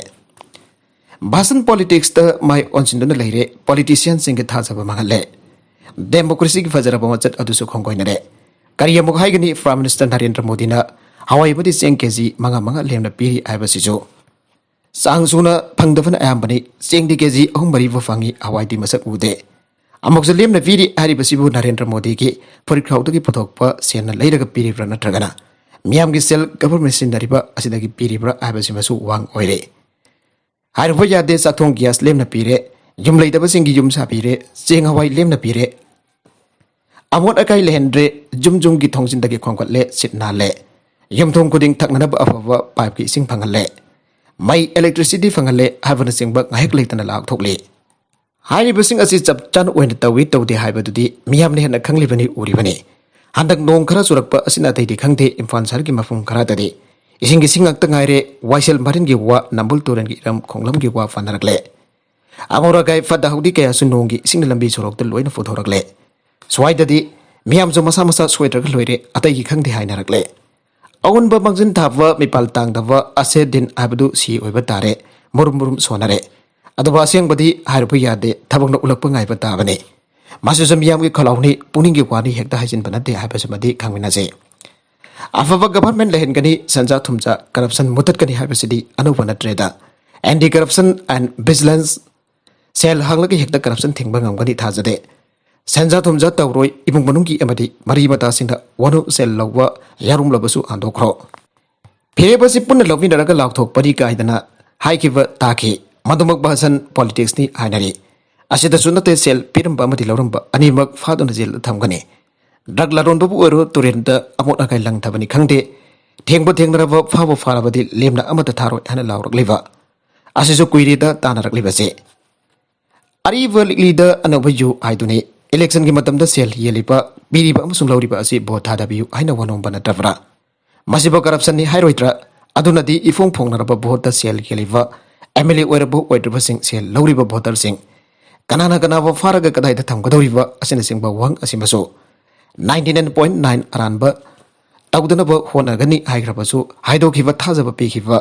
Bhasan politicsꯇ ꯃꯥꯏ ꯑꯣꯟꯁꯤꯟꯗꯨꯅ ꯂꯩꯔꯦ, politicianꯁꯤꯡꯒꯤ ꯊꯥꯖꯕ ꯃꯥꯡꯍꯜꯂꯦ꯫ Democracyꯒꯤ ꯐꯖꯔꯕ ꯃꯆꯨꯠ ꯑꯗꯨꯁꯨ ꯈꯣꯡꯒꯣꯏꯅꯔꯦ꯫ ꯀꯔꯤ ꯑꯃꯨꯛ ꯍꯥꯏꯒꯅꯤ, Prime Minister ꯅꯔꯦꯟꯗ꯭ꯔ ꯃꯣꯗꯤꯅ ꯍꯋꯥꯏ ꯑꯃꯗꯤ ꯆꯦꯡ KG ꯃꯉꯥ ꯃꯉꯥ ꯂꯦꯝꯅ ꯄꯤꯔꯤ ꯍꯥꯏꯕꯁꯤꯁꯨ꯫ ꯆꯥꯡ ꯁꯨꯅ ꯐꯪꯗꯕꯅ ꯑꯌꯥꯝꯕꯅꯤ꯫ ꯆꯦꯡꯗꯤ KG ꯑꯍꯨꯝ ꯃꯔꯤꯕꯨ ꯐꯪꯉꯤ, ꯍꯋꯥꯏꯗꯤ ꯃꯁꯛ ꯎꯗꯦ꯫ ꯑꯃꯨꯛꯁꯨ ꯂꯦꯝꯅ ꯄꯤꯔꯤ ꯍꯥꯏꯔꯤꯕꯁꯤꯕꯨ ꯅꯔꯦꯟꯗ꯭ꯔ ꯃꯣꯗꯤꯒꯤ ꯐꯨꯔꯤꯠꯈꯥꯎꯗꯒꯤ ꯄꯨꯊꯣꯛꯄ ꯁꯦꯟꯅ ꯂꯩꯔꯒ ꯄꯤꯔꯤꯕ꯭ꯔꯥ ꯅꯠꯇ꯭ꯔꯒꯅ ꯃꯤꯌꯥꯝꯒꯤ ꯁꯦꯜ government ꯁꯤꯖꯤꯟꯅꯔꯤꯕ ꯑꯁꯤꯗꯒꯤ ꯄꯤꯔꯤꯕ꯭ꯔꯥ ꯍꯥꯏꯕꯁꯤꯃꯁꯨ ꯋꯥꯡ ꯑꯣꯏꯔꯦ꯫ ꯍꯥꯏꯔꯨꯕ ꯌꯥꯗꯦ, ꯆꯥꯛꯊꯣꯡ gas ꯂꯦꯝꯅ ꯄꯤꯔꯦ, ꯌꯨꯝ ꯂꯩꯇꯕꯁꯤꯡꯒꯤ ꯌꯨꯝ ꯁꯥꯕꯤꯔꯦ, ꯆꯦꯡ ꯍꯋꯥꯏ ꯂꯦꯝꯅ ꯄꯤꯔꯦ꯫ ꯑꯃꯣꯠ ꯑꯀꯥꯏ ꯂꯩꯍꯟꯗ꯭ꯔꯦ, ꯌꯨꯝ ꯌꯨꯝꯒꯤ ꯊꯣꯡꯖꯤꯟꯗꯒꯤ ꯈꯣꯝꯒꯠꯂꯦ, ꯁꯤꯠ ꯅꯥꯜꯂꯦ, ꯌꯨꯝꯊꯣꯡ ꯈꯨꯗꯤꯡ ꯊꯛꯅꯅꯕ ꯑꯐꯕ ꯄꯥꯏꯞꯀꯤ ꯏꯁꯤꯡ ꯐꯪꯍꯜꯂꯦ, ꯃꯩ, electricity ꯐꯪꯍꯜꯂꯦ ꯍꯥꯏꯕꯅꯆꯤꯡꯕ ꯉꯥꯏꯍꯥꯛ ꯂꯩꯇꯅ ꯂꯥꯛꯊꯣꯛꯂꯤ꯫ ꯍꯥꯏꯔꯤꯕꯁꯤꯡ ꯑꯁꯤ ꯆꯞ ꯆꯥꯅ ꯑꯣꯏꯅ ꯇꯧꯏ ꯇꯧꯗꯦ ꯍꯥꯏꯕꯗꯨꯗꯤ ꯃꯤꯌꯥꯝꯅ ꯍꯦꯟꯅ ꯈꯪꯂꯤꯕꯅꯤ, ꯎꯔꯤꯕꯅꯤ꯫ ꯍꯟꯗꯛ ꯅꯣꯡ ꯈꯔ ꯆꯨꯔꯛꯄ ꯑꯁꯤꯅ ꯑꯇꯩꯗꯤ ꯈꯪꯗꯦ, ꯏꯝꯐꯥꯜ ꯁꯍꯔꯒꯤ ꯃꯐꯝ ꯈꯔꯗꯗꯤ ꯏꯁꯤꯡꯒꯤ ꯏꯁꯤꯡ ꯉꯥꯛꯇ ꯉꯥꯏꯔꯦ꯫ ꯋꯥꯏꯁꯦꯜ ꯃꯔꯤꯟꯒꯤ ꯋꯥ, ꯅꯝꯕꯨꯜ ꯇꯨꯔꯦꯜꯒꯤ ꯏꯔꯝ ꯈꯣꯡꯂꯝꯒꯤ ꯋꯥ ꯐꯅꯔꯛꯂꯦ꯫ ꯑꯃꯣꯠ ꯑꯀꯥꯏ ꯐꯠꯇ ꯍꯥꯎꯗꯤ ꯀꯌꯥꯁꯨ ꯅꯣꯡꯒꯤ ꯏꯁꯤꯡꯅ ꯂꯝꯕꯤ ꯁꯣꯔꯣꯛꯇ ꯂꯣꯏꯅ ꯄꯨꯊꯣꯔꯛꯂꯦ꯫ ꯁ꯭ꯋꯥꯏꯗꯗꯤ ꯃꯤꯌꯥꯝꯁꯨ ꯃꯁꯥ ꯃꯁꯥ ꯁꯣꯏꯗ꯭ꯔꯒ ꯂꯣꯏꯔꯦ, ꯑꯇꯩꯒꯤ ꯈꯪꯗꯦ ꯍꯥꯏꯅꯔꯛꯂꯦ꯫ ꯑꯑꯣꯟꯕ ꯃꯥꯡꯖꯤꯟ ꯊꯥꯕ ꯃꯤꯄꯥꯜ ꯇꯥꯡꯗꯕ ꯑꯁꯦ ꯗꯤꯟ ꯍꯥꯏꯕꯗꯨ ꯁꯤ ꯑꯣꯏꯕ ꯇꯥꯔꯦ꯫ ꯃꯨꯔꯨꯝ ꯃꯨꯔꯨꯝ ꯁꯣꯟꯅꯔꯦ꯫ ꯑꯗꯨꯕꯨ ꯑꯁꯦꯡꯕꯗꯤ ꯍꯥꯏꯔꯨꯕ ꯌꯥꯗꯦ, ꯊꯕꯛꯅ ꯎꯠꯂꯛꯄ ꯉꯥꯏꯕ ꯇꯥꯕꯅꯤ꯫ ꯃꯁꯤꯁꯨ ꯃꯤꯌꯥꯝꯒꯤ ꯈꯂꯥꯎꯅꯤ, ꯄꯨꯛꯅꯤꯡꯒꯤ ꯋꯥꯅꯤ, ꯍꯦꯛꯇ ꯍꯥꯏꯖꯤꯟꯕ ꯅꯠꯇꯦ ꯍꯥꯏꯕꯁꯤꯃꯗꯤ ꯈꯪꯃꯤꯟꯅꯁꯤ꯫ ꯑꯐꯕ government ꯂꯩꯍꯟꯒꯅꯤ, ꯁꯦꯟꯖꯥ ꯊꯨꯝꯖꯥ corruption ꯃꯨꯊꯠꯀꯅꯤ ꯍꯥꯏꯕꯁꯤꯗꯤ ꯑꯅꯧꯕ ꯅꯠꯇ꯭ꯔꯦꯗ꯫ Anti corruption and vigilance, ꯁꯦꯜ ꯍꯥꯡꯂꯒ ꯍꯦꯛꯇ corruption ꯊꯤꯡꯕ ꯉꯝꯒꯅꯤ ꯊꯥꯖꯗꯦ꯫ ꯁꯦꯟꯖꯥ ꯊꯨꯝꯖꯥ ꯇꯧꯔꯣꯏ, ꯏꯃꯨꯡ ꯃꯅꯨꯡꯒꯤ ꯑꯃꯗꯤ ꯃꯔꯤ ꯃꯇꯥꯁꯤꯡꯅ ꯋꯥꯅꯣꯝ ꯁꯦꯜ ꯂꯧꯕ ꯌꯥꯔꯨꯝꯂꯕꯁꯨ ꯍꯟꯗꯣꯛꯈ꯭ꯔꯣ꯫ ꯐꯤꯔꯦꯞ ꯑꯁꯤ ꯄꯨꯟꯅ ꯂꯧꯃꯤꯟꯅꯔꯒ ꯂꯥꯎꯊꯣꯛꯄꯅꯤ ꯀꯥꯏꯗꯅ ꯍꯥꯏꯈꯤꯕ ꯇꯥꯈꯤ꯫ ꯃꯗꯨꯃꯛ ꯚꯥꯁꯟ politicsꯅꯤ ꯍꯥꯏꯅꯔꯤ꯫ ꯑꯁꯤꯗꯁꯨ ꯅꯠꯇꯦ, ꯁꯦꯜ ꯄꯤꯔꯝꯕ ꯑꯃꯗꯤ ꯂꯧꯔꯝꯕ ꯑꯅꯤꯃꯛ ꯐꯥꯗꯨꯅ ꯖꯦꯜꯗ ꯊꯝꯒꯅꯤ꯫ Drug ꯂꯂꯣꯟꯕꯕꯨ ꯑꯣꯏꯔꯣ, ꯇꯨꯔꯦꯜꯗ ꯑꯃꯣꯠ ꯑꯀꯥꯏ ꯂꯪꯊꯕꯅꯤ ꯈꯪꯗꯦ, ꯊꯦꯡꯕ ꯊꯦꯡꯅꯔꯕ, ꯐꯥꯕ ꯐꯥꯔꯕꯗꯤ ꯂꯦꯝꯅ ꯑꯃꯠꯇ ꯊꯥꯔꯣꯏ ꯍꯥꯏꯅ ꯂꯥꯎꯔꯛꯂꯤꯕ ꯑꯁꯤꯁꯨ ꯀꯨꯏꯔꯦꯗ ꯇꯥꯅꯔꯛꯂꯤꯕꯁꯦ꯫ ꯑꯔꯤꯕ ꯂꯤꯛꯂꯤꯗ ꯑꯅꯧꯕ ꯌꯨ ꯍꯥꯏꯗꯨꯅꯤ꯫ Electionꯒꯤ ꯃꯇꯝꯗ ꯁꯦꯜ ꯌꯦꯜꯂꯤꯕ, ꯄꯤꯔꯤꯕ ꯑꯃꯁꯨꯡ ꯂꯧꯔꯤꯕ ꯑꯁꯤ vote ꯊꯥꯗꯕꯤꯌꯨ ꯍꯥꯏꯅ ꯋꯥꯅꯣꯝꯕ ꯅꯠꯇ꯭ꯔꯕ꯭ꯔꯥ? ꯃꯁꯤꯕꯨ corruptionꯅꯤ ꯍꯥꯏꯔꯣꯏꯗ꯭ꯔꯥ? ꯑꯗꯨꯅꯗꯤ ꯏꯐꯣꯡ ꯐꯣꯡꯅꯔꯕ voteꯇ ꯁꯦꯜ ꯌꯦꯜꯂꯤꯕ, MLA ꯑꯣꯏꯔꯕ ꯑꯣꯏꯗ꯭ꯔꯕꯁꯤꯡ, ꯁꯦꯜ ꯂꯧꯔꯤꯕ voterꯁꯤꯡ, ꯀꯅꯥꯅ ꯀꯅꯥꯕꯨ ꯐꯥꯔꯒ ꯀꯗꯥꯏꯗ ꯊꯝꯒꯗꯧꯔꯤꯕ ꯑꯁꯤꯅꯆꯤꯡꯕ ꯋꯥꯍꯪ ꯑꯁꯤꯃꯁꯨ ninety nine point nine ꯑꯔꯥꯟꯕ ꯇꯧꯗꯅꯕ ꯍꯣꯠꯅꯒꯅꯤ ꯍꯥꯏꯈ꯭ꯔꯕꯁꯨ, ꯍꯥꯏꯗꯣꯛꯈꯤꯕ ꯊꯥꯖꯕ ꯄꯤꯈꯤꯕ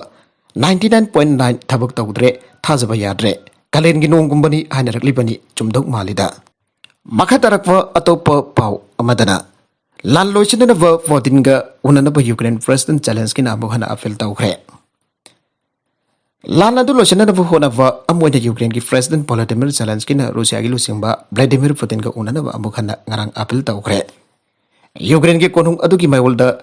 ninety nine point nine ꯊꯕꯛ ꯇꯧꯗ꯭ꯔꯦ, ꯊꯥꯖꯕ ꯌꯥꯗ꯭ꯔꯦ, ꯀꯥꯂꯦꯟꯒꯤ ꯅꯣꯡꯒꯨꯝꯕꯅꯤ ꯍꯥꯏꯅꯔꯛꯂꯤꯕꯅꯤ, ꯆꯨꯝꯗꯧ ꯃꯥꯜꯂꯤꯗ꯫ ꯃꯈꯥ ꯇꯥꯔꯛꯄ ꯑꯇꯣꯞꯄ ꯄꯥꯎ ꯑꯃꯗꯅ, ꯂꯥꯟ ꯂꯣꯏꯁꯤꯟꯅꯅꯕ ꯄꯨꯇꯤꯟꯒ ꯎꯅꯅꯕ ꯌꯨꯀ꯭ꯔꯦꯟ President Zelenskyꯅ ꯑꯃꯨꯛ ꯍꯟꯅ appeal ꯇꯧꯈ꯭ꯔꯦ꯫ ꯂꯥꯟ ꯑꯗꯨ ꯂꯣꯏꯁꯤꯟꯅꯅꯕ ꯍꯣꯠꯅꯕ ꯑꯃ ꯑꯣꯏꯅ ꯌꯨꯀ꯭ꯔꯦꯟꯒꯤ President Volodymyr Zelenskyꯅ ꯔꯨꯁꯤꯌꯥꯒꯤ ꯂꯨꯆꯤꯡꯕ Vladimir Putinꯒ ꯎꯅꯅꯕ ꯑꯃꯨꯛ ꯍꯟꯅ ꯉꯔꯥꯡ appeal ꯇꯧꯈ꯭ꯔꯦ꯫ ꯌꯨꯀ꯭ꯔꯦꯟꯒꯤ ꯀꯣꯅꯨꯡ ꯑꯗꯨꯒꯤ ꯃꯌꯣꯜꯗ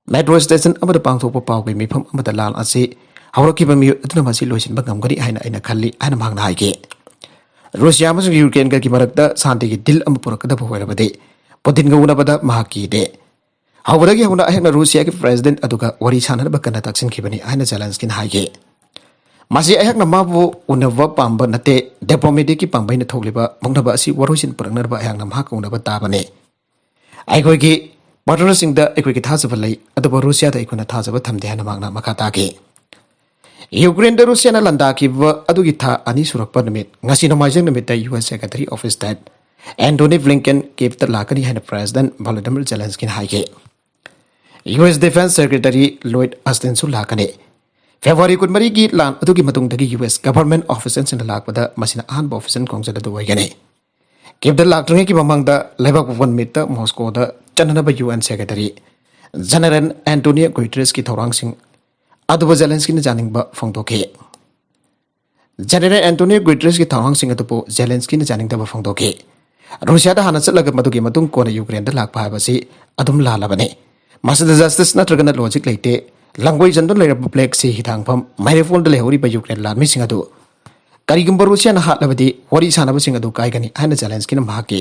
metro station ꯑꯃꯗ ꯄꯥꯡꯊꯣꯛꯄ ꯄꯥꯎꯒꯤ ꯃꯤꯐꯝ ꯑꯃꯗ ꯂꯥꯟ ꯑꯁꯤ ꯍꯧꯔꯛꯈꯤꯕ ꯃꯤꯑꯣꯏ ꯑꯗꯨꯅ ꯃꯁꯤ ꯂꯣꯏꯁꯤꯟꯕ ꯉꯝꯒꯅꯤ ꯍꯥꯏꯅ ꯑꯩꯅ ꯈꯜꯂꯤ ꯍꯥꯏꯅ ꯃꯍꯥꯛꯅ ꯍꯥꯏꯈꯤ꯫ ꯔꯨꯁꯤꯌꯥ ꯑꯃꯁꯨꯡ ꯌꯨꯀ꯭ꯔꯦꯟꯒꯒꯤ ꯃꯔꯛꯇ ꯁꯥꯟꯇꯤꯒꯤ deal ꯑꯃ ꯄꯨꯔꯛꯀꯗꯕ ꯑꯣꯏꯔꯕꯗꯤ ꯄꯨꯇꯤꯟꯒ ꯎꯅꯕꯗ ꯃꯍꯥꯛ ꯀꯤꯗꯦ꯫ ꯍꯧꯕꯗꯒꯤ ꯍꯧꯅ ꯑꯩꯍꯥꯛꯅ ꯔꯨꯁꯤꯌꯥꯒꯤ ꯄ꯭ꯔꯦꯁꯤꯗꯦꯟꯠ ꯑꯗꯨꯒ ꯋꯥꯔꯤ ꯁꯥꯟꯅꯅꯕ ꯀꯟꯅ ꯇꯛꯁꯤꯟꯈꯤꯕꯅꯤ ꯍꯥꯏꯅ ꯖꯦꯂꯦꯟꯁꯀꯤꯅ ꯍꯥꯏꯈꯤ꯫ ꯃꯁꯤ ꯑꯩꯍꯥꯛꯅ ꯃꯥꯕꯨ ꯎꯅꯕ ꯄꯥꯝꯕ ꯅꯠꯇꯦ, ꯗꯤꯄ꯭ꯂꯣꯃꯦꯇꯤꯛꯀꯤ ꯄꯥꯝꯕꯩꯅ ꯊꯣꯛꯂꯤꯕ ꯃꯨꯛꯅꯕ ꯑꯁꯤ ꯋꯥꯔꯣꯏꯁꯤꯟ ꯄꯨꯔꯛꯅꯅꯕ ꯑꯩꯍꯥꯛꯅ ꯃꯍꯥꯛꯀ ꯎꯅꯕ ꯇꯥꯕꯅꯤ꯫ ꯑꯩꯈꯣꯏꯒꯤ ꯄꯥꯔꯠꯅꯔꯁꯤꯡꯗ ꯑꯩꯈꯣꯏꯒꯤ ꯊꯥꯖꯕ ꯂꯩ, ꯑꯗꯨꯕꯨ ꯔꯨꯁꯤꯌꯥꯗ ꯑꯩꯈꯣꯏꯅ ꯊꯥꯖꯕ ꯊꯝꯗꯦ ꯍꯥꯏꯅ ꯃꯍꯥꯛꯅ ꯃꯈꯥ ꯇꯥꯈꯤ꯫ ꯌꯨꯀ꯭ꯔꯦꯟꯗ ꯔꯨꯁꯤꯌꯥꯅ ꯂꯥꯟꯗꯥꯈꯤꯕ ꯑꯗꯨꯒꯤ ꯊꯥ ꯑꯅꯤ ꯁꯨꯔꯛꯄ ꯅꯨꯃꯤꯠ ꯉꯁꯤ ꯅꯣꯡꯃꯥꯏꯖꯤꯡ ꯅꯨꯃꯤꯠꯇ U S secretary of state Antony Blinken ꯀꯤꯞꯇ ꯂꯥꯛꯀꯅꯤ ꯍꯥꯏꯅ ꯄ꯭ꯔꯦꯁꯤꯗꯦꯟꯠ ꯚꯣꯂꯣꯗꯤꯃꯤꯔ ꯖꯦꯂꯦꯟꯁꯀꯤꯅ ꯍꯥꯏꯈꯤ꯫ ꯌꯨ ꯑꯦꯁ ꯗꯤꯐꯦꯟꯁ ꯁꯦꯀ꯭ꯔꯦꯇꯔꯤ ꯂꯣꯏꯗ ꯑꯁꯇꯤꯟꯁꯨ ꯂꯥꯛꯀꯅꯤ꯫ ꯐꯦꯕ꯭ꯔꯨꯋꯥꯔꯤ ꯀꯨꯟꯃꯔꯤꯒꯤ ꯂꯥꯟ ꯑꯗꯨꯒꯤ ꯃꯇꯨꯡꯗꯒꯤ ꯌꯨ ꯑꯦꯁ ꯒꯚꯔꯟꯃꯦꯟꯠ ꯑꯣꯐꯤꯁꯤꯌꯦꯜꯁꯤꯡꯅ ꯂꯥꯛꯄꯗ ꯃꯁꯤꯅ ꯑꯍꯥꯟꯕ ꯑꯣꯐꯤꯁꯤꯌꯦꯜ ꯈꯣꯡꯆꯠ ꯑꯗꯨ ꯑꯣꯏꯒꯅꯤ꯫ ꯀꯤꯞꯇ ꯂꯥꯛꯇ꯭ꯔꯤꯉꯩꯒꯤ ꯃꯃꯥꯡꯗ ꯂꯩꯕꯥꯛ ꯄꯣꯛꯄ ꯅꯨꯃꯤꯠꯇ ꯃꯣꯁꯀꯣꯗ ꯆꯠꯅꯅꯕ U N secretary general Antonio ꯒꯨꯇꯦꯔꯦꯁꯀꯤ ꯊꯧꯔꯥꯡꯁꯤꯡ ꯑꯗꯨꯕꯨ ꯖꯦꯂꯦꯟꯁꯀꯤꯅ ꯌꯥꯅꯤꯡꯕ ꯐꯣꯡꯗꯣꯛꯈꯤ꯫ ꯖꯦꯅꯔꯦꯜ ꯑꯦꯟꯇꯣꯅꯤꯌꯣ ꯒꯨꯇꯦꯔꯦꯁꯀꯤ ꯊꯧꯔꯥꯡꯁꯤꯡ ꯑꯗꯨꯕꯨ ꯖꯦꯂꯦꯟꯁꯀꯤꯅ ꯌꯥꯅꯤꯡꯗꯕ ꯐꯣꯡꯗꯣꯛꯈꯤ꯫ ꯔꯨꯁꯤꯌꯥꯗ ꯍꯥꯟꯅ ꯆꯠꯂꯒ ꯃꯗꯨꯒꯤ ꯃꯇꯨꯡ ꯀꯣꯟꯅ ꯌꯨꯀ꯭ꯔꯦꯟꯗ ꯂꯥꯛꯄ ꯍꯥꯏꯕꯁꯤ ꯑꯗꯨꯝ ꯂꯥꯜꯂꯕꯅꯤ꯫ ꯃꯁꯤꯗ ꯖꯁꯇꯤꯁ ꯅꯠꯇ꯭ꯔꯒꯅ ꯂꯣꯖꯤꯛ ꯂꯩꯇꯦ꯫ ꯂꯥꯡꯒꯣꯏ ꯆꯟꯗꯨꯅ ꯂꯩꯔꯕ ꯕ꯭ꯂꯦꯛ ꯁꯤ ꯍꯤꯊꯥꯡꯐꯝ ꯃꯥꯔꯤꯎꯄꯣꯜꯗ ꯂꯩꯍꯧꯔꯤꯕ ꯌꯨꯀ꯭ꯔꯦꯟ ꯂꯥꯟꯃꯤꯁꯤꯡ ꯑꯗꯨ ꯀꯔꯤꯒꯨꯝꯕ ꯔꯨꯁꯤꯌꯥꯅ ꯍꯥꯠꯂꯕꯗꯤ ꯋꯥꯔꯤ ꯁꯥꯟꯅꯕꯁꯤꯡ ꯑꯗꯨ ꯀꯥꯏꯒꯅꯤ ꯍꯥꯏꯅ ꯖꯦꯂꯦꯟꯁꯀꯤꯅ ꯃꯍꯥꯛꯀꯤ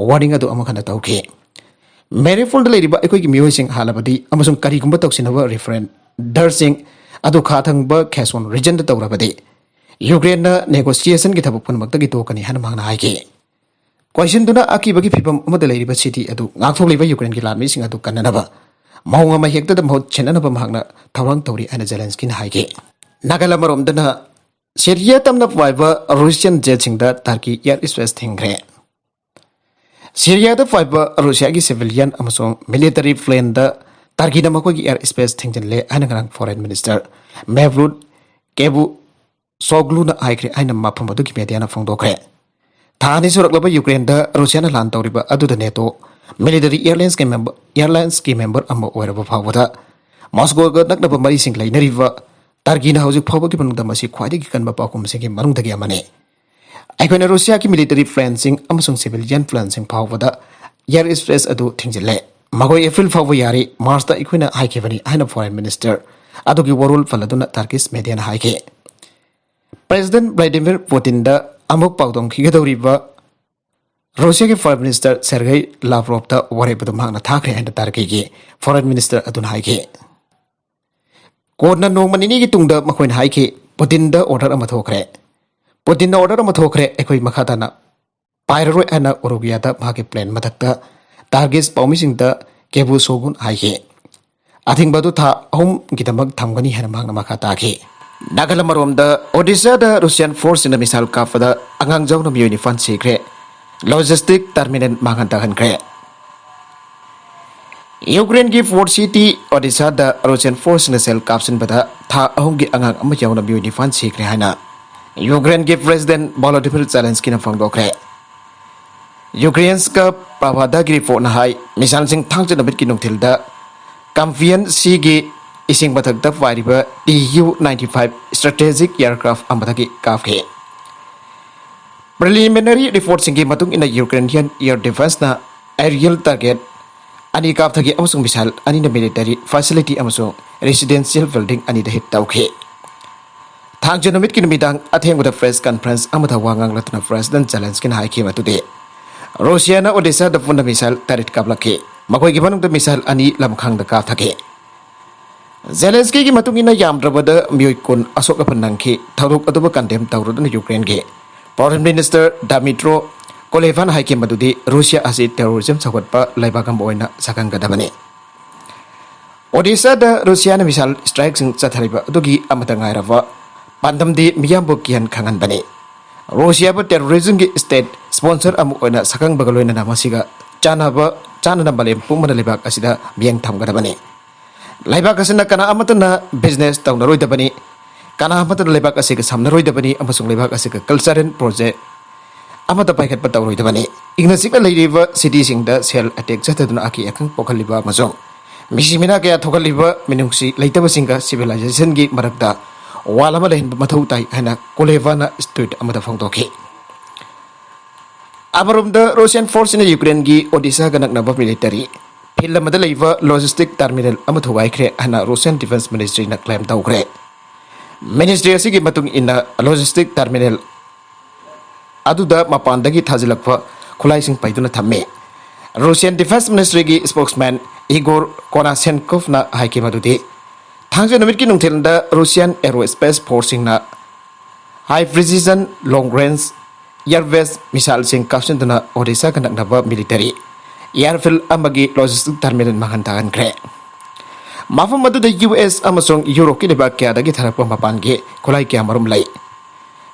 ꯋꯥꯔꯅꯤꯡ ꯑꯗꯨ ꯑꯃꯨꯛ ꯍꯟꯅ ꯇꯧꯈꯤ꯫ ꯃꯥꯔꯤꯎꯄꯣꯜꯗ ꯂꯩꯔꯤꯕ ꯑꯩꯈꯣꯏꯒꯤ ꯃꯤꯑꯣꯏꯁꯤꯡ ꯍꯥꯠꯂꯕꯗꯤ ꯑꯃꯁꯨꯡ ꯀꯔꯤꯒꯨꯝꯕ ꯇꯧꯁꯤꯟꯅꯕ ꯔꯤꯐꯔꯦꯟꯗꯔꯁꯤꯡ ꯑꯗꯨ ꯈꯥ ꯊꯪꯕ ꯈꯦꯁꯣꯟ ꯔꯤꯖꯟꯗ ꯇꯧꯔꯕꯗꯤ ꯌꯨꯀ꯭ꯔꯦꯟꯅ ꯅꯦꯒꯣꯁꯤꯌꯦꯁꯟꯒꯤ ꯊꯕꯛ ꯄꯨꯝꯅꯃꯛꯇꯒꯤ ꯇꯣꯛꯀꯅꯤ ꯍꯥꯏꯅ ꯃꯍꯥꯛꯅ ꯍꯥꯏꯈꯤ꯫ ꯀꯣꯏꯁꯤꯟꯗꯨꯅ ꯑꯀꯤꯕꯒꯤ ꯐꯤꯚꯝ ꯑꯃꯗ ꯂꯩꯔꯤꯕ ꯁꯤꯇꯤ ꯑꯗꯨ ꯉꯥꯛꯊꯣꯛꯂꯤꯕ ꯌꯨꯀ꯭ꯔꯦꯟꯒꯤ ꯂꯥꯟꯃꯤꯁꯤꯡ ꯑꯗꯨ ꯀꯟꯅꯅꯕ ꯃꯑꯣꯡ ꯑꯃ ꯍꯦꯛꯇꯗ ꯃꯍꯨꯠ ꯁꯤꯟꯅꯅꯕ ꯃꯍꯥꯛꯅ ꯊꯧꯔꯥꯡ ꯇꯧꯔꯤ ꯍꯥꯏꯅ ꯖꯦꯂꯦꯟꯁꯀꯤꯅ ꯍꯥꯏꯈꯤ꯫ ꯅꯥꯒꯥꯂꯦꯟ ꯑꯃꯔꯣꯝꯗꯅ ꯁꯤꯔꯤꯌꯥ ꯇꯝꯅ ꯄꯥꯏꯕ ꯔꯨꯁꯤꯌꯟ ꯖꯦꯠꯁꯤꯡꯗ ꯇꯔꯀꯤ ꯑꯦꯌꯔ ꯁ꯭ꯄꯦꯁ ꯊꯤꯡꯈ꯭ꯔꯦ꯫ ꯁꯤꯔꯤꯌꯥꯗ ꯄꯥꯏꯕ ꯔꯨꯁꯤꯌꯥꯒꯤ ꯁꯤꯚꯤꯂꯤꯌꯟ ꯑꯃꯁꯨꯡ ꯃꯤꯂꯤꯇꯔꯤ ꯄ꯭ꯂꯦꯟꯗ ꯇꯔꯀꯤꯅ ꯃꯈꯣꯏꯒꯤ ꯑꯦꯌꯔ ꯁ꯭ꯄꯦꯁ ꯊꯤꯡꯖꯤꯜꯂꯦ ꯍꯥꯏꯅ ꯉꯔꯥꯡ ꯐꯣꯔꯦꯟ ꯃꯤꯅꯤꯁꯇꯔ ꯃꯦꯚꯂꯨꯠ ꯀꯦꯕꯨ ꯁꯣꯒ꯭ꯂꯨꯅ ꯍꯥꯏꯈ꯭ꯔꯦ ꯍꯥꯏꯅ ꯃꯐꯝ ꯑꯗꯨꯒꯤ ꯃꯦꯗꯤꯌꯥꯅ ꯐꯣꯡꯗꯣꯛꯈ꯭ꯔꯦ꯫ ꯊꯥ ꯑꯅꯤ ꯁꯨꯔꯛꯂꯕ ꯌꯨꯀ꯭ꯔꯦꯟꯗ ꯔꯨꯁꯤꯌꯥꯅ ꯂꯥꯟ ꯇꯧꯔꯤꯕ ꯑꯗꯨꯗ ꯅꯦꯇꯣ ꯃꯤꯂꯤꯇꯔꯤ ꯑꯦꯌꯔꯂꯥꯏꯟꯁꯀꯤ ꯃꯦꯝꯕꯔ, ꯑꯦꯌꯔꯂꯥꯏꯟꯁꯀꯤ ꯃꯦꯝꯕꯔ ꯑꯃ ꯑꯣꯏꯔꯕ ꯐꯥꯎꯕꯗ ꯃꯣꯁꯀꯣꯒ ꯅꯛꯅꯕ ꯃꯔꯤꯁꯤꯡ ꯂꯩꯅꯔꯤꯕ ꯇꯔꯀꯤꯅ ꯍꯧꯖꯤꯛ ꯐꯥꯎꯕꯒꯤ ꯃꯅꯨꯡꯗ ꯃꯁꯤ ꯈ꯭ꯋꯥꯏꯗꯒꯤ ꯀꯟꯕ ꯄꯥꯎꯈꯨꯝꯁꯤꯡꯒꯤ ꯃꯅꯨꯡꯗꯒꯤ ꯑꯃꯅꯤ꯫ ꯑꯩꯈꯣꯏꯅ ꯔꯨꯁꯤꯌꯥꯒꯤ ꯃꯤꯂꯤꯇꯔꯤ ꯄ꯭ꯂꯦꯟꯁꯤꯡ ꯑꯃꯁꯨꯡ ꯁꯤꯚꯤꯂꯤꯌꯟ ꯄ꯭ꯂꯦꯟꯁꯤꯡ ꯐꯥꯎꯕꯗ ꯑꯦꯌꯔ ꯁ꯭ꯄꯦꯁ ꯑꯗꯨ ꯊꯤꯡꯖꯤꯜꯂꯦ꯫ ꯃꯈꯣꯏ ꯑꯦꯄ꯭ꯔꯤꯜ ꯐꯥꯎꯕ ꯌꯥꯔꯤ, ꯃꯥꯔꯆꯇ ꯑꯩꯈꯣꯏꯅ ꯍꯥꯏꯈꯤꯕꯅꯤ ꯍꯥꯏꯅ ꯐꯣꯔꯦꯟ ꯃꯤꯅꯤꯁꯇꯔ ꯑꯗꯨꯒꯤ ꯋꯥꯔꯣꯜ ꯄꯜꯂꯗꯨꯅ ꯇꯔꯀꯤꯁ ꯃꯦꯗꯤꯌꯥꯅ ꯍꯥꯏꯈꯤ꯫ ꯄ꯭ꯔꯦꯁꯤꯗꯦꯟꯠ ꯚ꯭ꯂꯥꯗꯤꯃꯤꯔ ꯄꯨꯇꯤꯟꯗ ꯑꯃꯨꯛ ꯄꯥꯎꯗꯝꯈꯤꯒꯗꯧꯔꯤꯕ ꯔꯨꯁꯤꯌꯥꯒꯤ Foreign Minister Sergei Lavrovꯇ ꯋꯥꯔꯦꯞ ꯑꯗꯨ ꯃꯍꯥꯛꯅ ꯊꯥꯈ꯭ꯔꯦ ꯍꯥꯏꯅ ꯇꯥꯔꯀꯤꯒꯤ Foreign Minister ꯑꯗꯨꯅ ꯍꯥꯏꯈꯤ꯫ ꯀꯣꯟꯅ ꯅꯣꯡꯃ ꯅꯤꯅꯤꯒꯤ ꯇꯨꯡꯗ ꯃꯈꯣꯏꯅ ꯍꯥꯏꯈꯤ, "ꯄꯨꯇꯤꯟꯗ order ꯑꯃ ꯊꯣꯛꯈ꯭ꯔꯦ꯫ ꯄꯨꯇꯤꯟꯅ order ꯑꯃ ꯊꯣꯛꯈ꯭ꯔꯦ, ꯑꯩꯈꯣꯏ ꯃꯈꯥ ꯇꯥꯅ ꯄꯥꯏꯔꯔꯣꯏ" ꯍꯥꯏꯅ ꯎꯔꯨꯒ꯭ꯋꯦꯗ ꯃꯍꯥꯛꯀꯤ plane ꯃꯊꯛꯇ ꯇꯥꯔꯒꯤꯁ ꯄꯥꯎꯃꯤꯁꯤꯡꯗ ꯀꯦꯕꯨ ꯁꯣꯒꯨꯟ ꯍꯥꯏꯈꯤ꯫ ꯑꯊꯤꯡꯕ ꯑꯗꯨ ꯊꯥ ꯑꯍꯨꯝꯒꯤꯗꯃꯛ ꯊꯝꯒꯅꯤ ꯍꯥꯏꯅ ꯃꯍꯥꯛꯅ ꯃꯈꯥ ꯇꯥꯈꯤ꯫ ꯅꯥꯒꯥꯂꯦꯟ ꯑꯃꯔꯣꯝꯗ ꯑꯣꯗꯤꯁꯥꯗ Russian forceꯁꯤꯡꯅ missile ꯀꯥꯞꯄꯗ ꯑꯉꯥꯡ ꯌꯥꯎꯅ ꯃꯤꯑꯣꯏ ꯅꯤꯄꯥꯟ ꯁꯤꯈ꯭ꯔꯦ꯫ Logistic terminal ꯃꯥꯡꯍꯟ ꯇꯥꯛꯍꯟꯈ꯭ꯔꯦ꯫ ꯌꯨꯀ꯭ꯔꯦꯟꯒꯤ port city ꯑꯣꯗꯤꯁꯥꯗ Russian forceꯁꯤꯡꯅ shell ꯀꯥꯞꯁꯤꯟꯕꯗ ꯊꯥ ꯑꯍꯨꯝꯒꯤ ꯑꯉꯥꯡ ꯑꯃ ꯌꯥꯎꯅ ꯃꯤꯑꯣꯏ ꯅꯤꯄꯥꯟ ꯁꯤꯈ꯭ꯔꯦ ꯍꯥꯏꯅ ꯌꯨꯀ꯭ꯔꯦꯟꯒꯤ President Volodymyr Zelenskyꯅ ꯐꯣꯡꯗꯣꯛꯈ꯭ꯔꯦ꯫ ꯌꯨꯀ꯭ꯔꯦꯟꯁꯀ ꯄ꯭ꯔꯚꯥꯗꯥꯒꯤ reportꯅ ꯍꯥꯏ, missileꯁꯤꯡ ꯊꯥꯡꯖ ꯅꯨꯃꯤꯠꯀꯤ ꯅꯨꯡꯊꯤꯜꯗ Caspian Seaꯒꯤ ꯏꯁꯤꯡ ꯃꯊꯛꯇ ꯄꯥꯏꯔꯤꯕ Tu ninety five strategic aircraft ꯑꯃꯗꯒꯤ ꯀꯥꯞꯈꯤ꯫ Preliminary reportꯁꯤꯡꯒꯤ ꯃꯇꯨꯡ ꯏꯟꯅ, Ukrainian air defenceꯅ aerial target ꯑꯅꯤ ꯀꯥꯞꯊꯈꯤ ꯑꯃꯁꯨꯡ missile ꯑꯅꯤꯅ military facility ꯑꯃꯁꯨꯡ residential building ꯑꯅꯤꯗ hit ꯇꯧꯈꯤ꯫ ꯊꯥꯡꯖ ꯅꯨꯃꯤꯠꯀꯤ ꯅꯨꯃꯤꯗꯥꯡ ꯑꯊꯦꯡꯕꯗ press conference ꯑꯃꯗ ꯋꯥ ꯉꯥꯡꯂꯗꯨꯅ President Zelenskyꯅ ꯍꯥꯏꯈꯤ ꯃꯗꯨꯗꯤ ꯔꯨꯁꯤꯌꯥꯅ ꯑꯣꯗꯤꯁꯥꯗ ꯄꯨꯟꯅ missile ꯇꯔꯦꯠ ꯀꯥꯞꯂꯛꯈꯤ, ꯃꯈꯣꯏꯒꯤ ꯃꯅꯨꯡꯗ missile ꯑꯅꯤ ꯂꯝꯈꯥꯡꯗ ꯀꯥꯞꯊꯈꯤ꯫ ꯖꯦꯂꯦꯟꯁꯀꯤꯒꯤ ꯃꯇꯨꯡ ꯏꯟꯅ, ꯌꯥꯝꯗ꯭ꯔꯕꯗ ꯃꯤꯑꯣꯏ ꯀꯨꯟ ꯑꯁꯣꯛ ꯑꯄꯟ ꯅꯪꯈꯤ꯫ ꯊꯧꯗꯣꯛ ꯑꯗꯨꯕꯨ condemn ꯇꯧꯔꯗꯨꯅ ꯌꯨꯀ꯭ꯔꯦꯟꯒꯤ Foreign Minister Dmytro Kulebaꯅ ꯍꯥꯏꯈꯤ ꯃꯗꯨꯗꯤ ꯔꯨꯁꯤꯌꯥ ꯑꯁꯤ terrorism ꯁꯧꯒꯠꯄ ꯂꯩꯕꯥꯛ ꯑꯃ ꯑꯣꯏꯅ ꯁꯛꯈꯪꯒꯗꯕꯅꯤ꯫ ꯑꯣꯗꯤꯁꯥꯗ ꯔꯨꯁꯤꯌꯥꯅ missile strikeꯁꯤꯡ ꯆꯠꯊꯔꯤꯕ ꯑꯗꯨꯒꯤ ꯑꯃꯠꯇ ꯉꯥꯏꯔꯕ ꯄꯥꯟꯗꯝꯗꯤ ꯃꯤꯌꯥꯝꯕꯨ ꯀꯤꯍꯟ ꯈꯪꯍꯟꯕꯅꯤ꯫ ꯔꯨꯁꯤꯌꯥꯕꯨ terrorismꯒꯤ state sponsor ꯑꯃ ꯑꯣꯏꯅ ꯁꯛꯈꯪꯕꯒ ꯂꯣꯏꯅꯅ ꯃꯁꯤꯒ ꯆꯥꯟꯅꯕ, ꯆꯥꯟꯅꯅ ꯃꯥꯂꯦꯝ ꯄꯨꯝꯕꯅ ꯂꯩꯕꯥꯛ ꯑꯁꯤꯗ ꯃꯤꯠꯌꯦꯡ ꯊꯝꯒꯗꯕꯅꯤ꯫ ꯂꯩꯕꯥꯛ ꯑꯁꯤꯅ ꯀꯅꯥ ꯑꯃꯠꯇꯅ business ꯇꯧꯅꯔꯣꯏꯗꯕꯅꯤ, ꯀꯅꯥ ꯑꯃꯠꯇꯅ ꯂꯩꯕꯥꯛ ꯑꯁꯤꯒ ꯁꯝꯅꯔꯣꯏꯗꯕꯅꯤ ꯑꯃꯁꯨꯡ ꯂꯩꯕꯥꯛ ꯑꯁꯤꯒ cultural project ꯑꯃꯠꯇ ꯄꯥꯏꯈꯠꯄ ꯇꯧꯔꯣꯏꯗꯕꯅꯤ꯫ ꯏꯪꯅ ꯆꯤꯛꯅ ꯂꯩꯔꯤꯕ cityꯁꯤꯡꯗ shell attack ꯆꯠꯊꯗꯨꯅ ꯑꯀꯤ ꯑꯈꯪ ꯄꯣꯛꯍꯜꯂꯤꯕ ꯑꯃꯁꯨꯡ ꯃꯤꯁꯤ ꯃꯤꯅꯥ ꯀꯌꯥ ꯊꯣꯛꯍꯜꯂꯤꯕ ꯃꯤꯅꯨꯡꯁꯤ ꯂꯩꯇꯕꯁꯤꯡꯒ civilizationꯒꯤ ꯃꯔꯛꯇ wall ꯑꯃ ꯂꯩꯍꯟꯕ ꯃꯊꯧ ꯇꯥꯏ ꯍꯥꯏꯅ ꯀꯣꯂꯦꯕꯥꯅ tweet ꯑꯃꯗ ꯐꯣꯡꯗꯣꯛꯈꯤ꯫ ꯑꯃꯔꯣꯝꯗ, Russian forceꯁꯤꯡꯅ ꯌꯨꯀ꯭ꯔꯦꯟꯒꯤ ꯑꯣꯗꯤꯁꯥꯒ ꯅꯛꯅꯕ military field ꯑꯃꯗ ꯂꯩꯕ logistic terminal ꯑꯃ ꯊꯨꯒꯥꯏꯈ꯭ꯔꯦ ꯍꯥꯏꯅ Russian Defense Ministryꯅ claim ꯇꯧꯈ꯭ꯔꯦ꯫ Ministry ꯑꯁꯤꯒꯤ ꯃꯇꯨꯡ ꯏꯟꯅ, logistic terminal ꯑꯗꯨꯗ ꯃꯄꯥꯟꯗꯒꯤ ꯊꯥꯖꯤꯜꯂꯛꯄ ꯈꯨꯠꯂꯥꯏꯁꯤꯡ ꯄꯩꯗꯨꯅ ꯊꯝꯃꯤ꯫ Russian Defense Ministryꯒꯤ spokesman Igor Konashenkovꯅ ꯍꯥꯏꯈꯤ ꯃꯗꯨꯗꯤ, ꯊꯥꯡꯖ ꯅꯨꯃꯤꯠꯀꯤ ꯅꯨꯡꯊꯤꯜꯗ Russian Aerospace Forceꯁꯤꯡꯅ high precision long range air based missileꯁꯤꯡ ꯀꯥꯞꯁꯤꯟꯗꯨꯅ Odessaꯒ ꯅꯛꯅꯕ military airfield ꯑꯃꯒꯤ logistic terminal ꯃꯥꯡꯍꯟ ꯇꯥꯛꯍꯟꯈ꯭ꯔꯦ꯫ ꯃꯐꯝ ꯑꯗꯨꯗ U S ꯑꯃꯁꯨꯡ ꯌꯨꯔꯣꯞꯀꯤ ꯂꯩꯕꯥꯛ ꯀꯌꯥꯗꯒꯤ ꯊꯥꯔꯛꯄ ꯃꯄꯥꯟꯒꯤ ꯈꯨꯠꯂꯥꯏ ꯀꯌꯥ ꯃꯔꯨꯝ ꯂꯩ꯫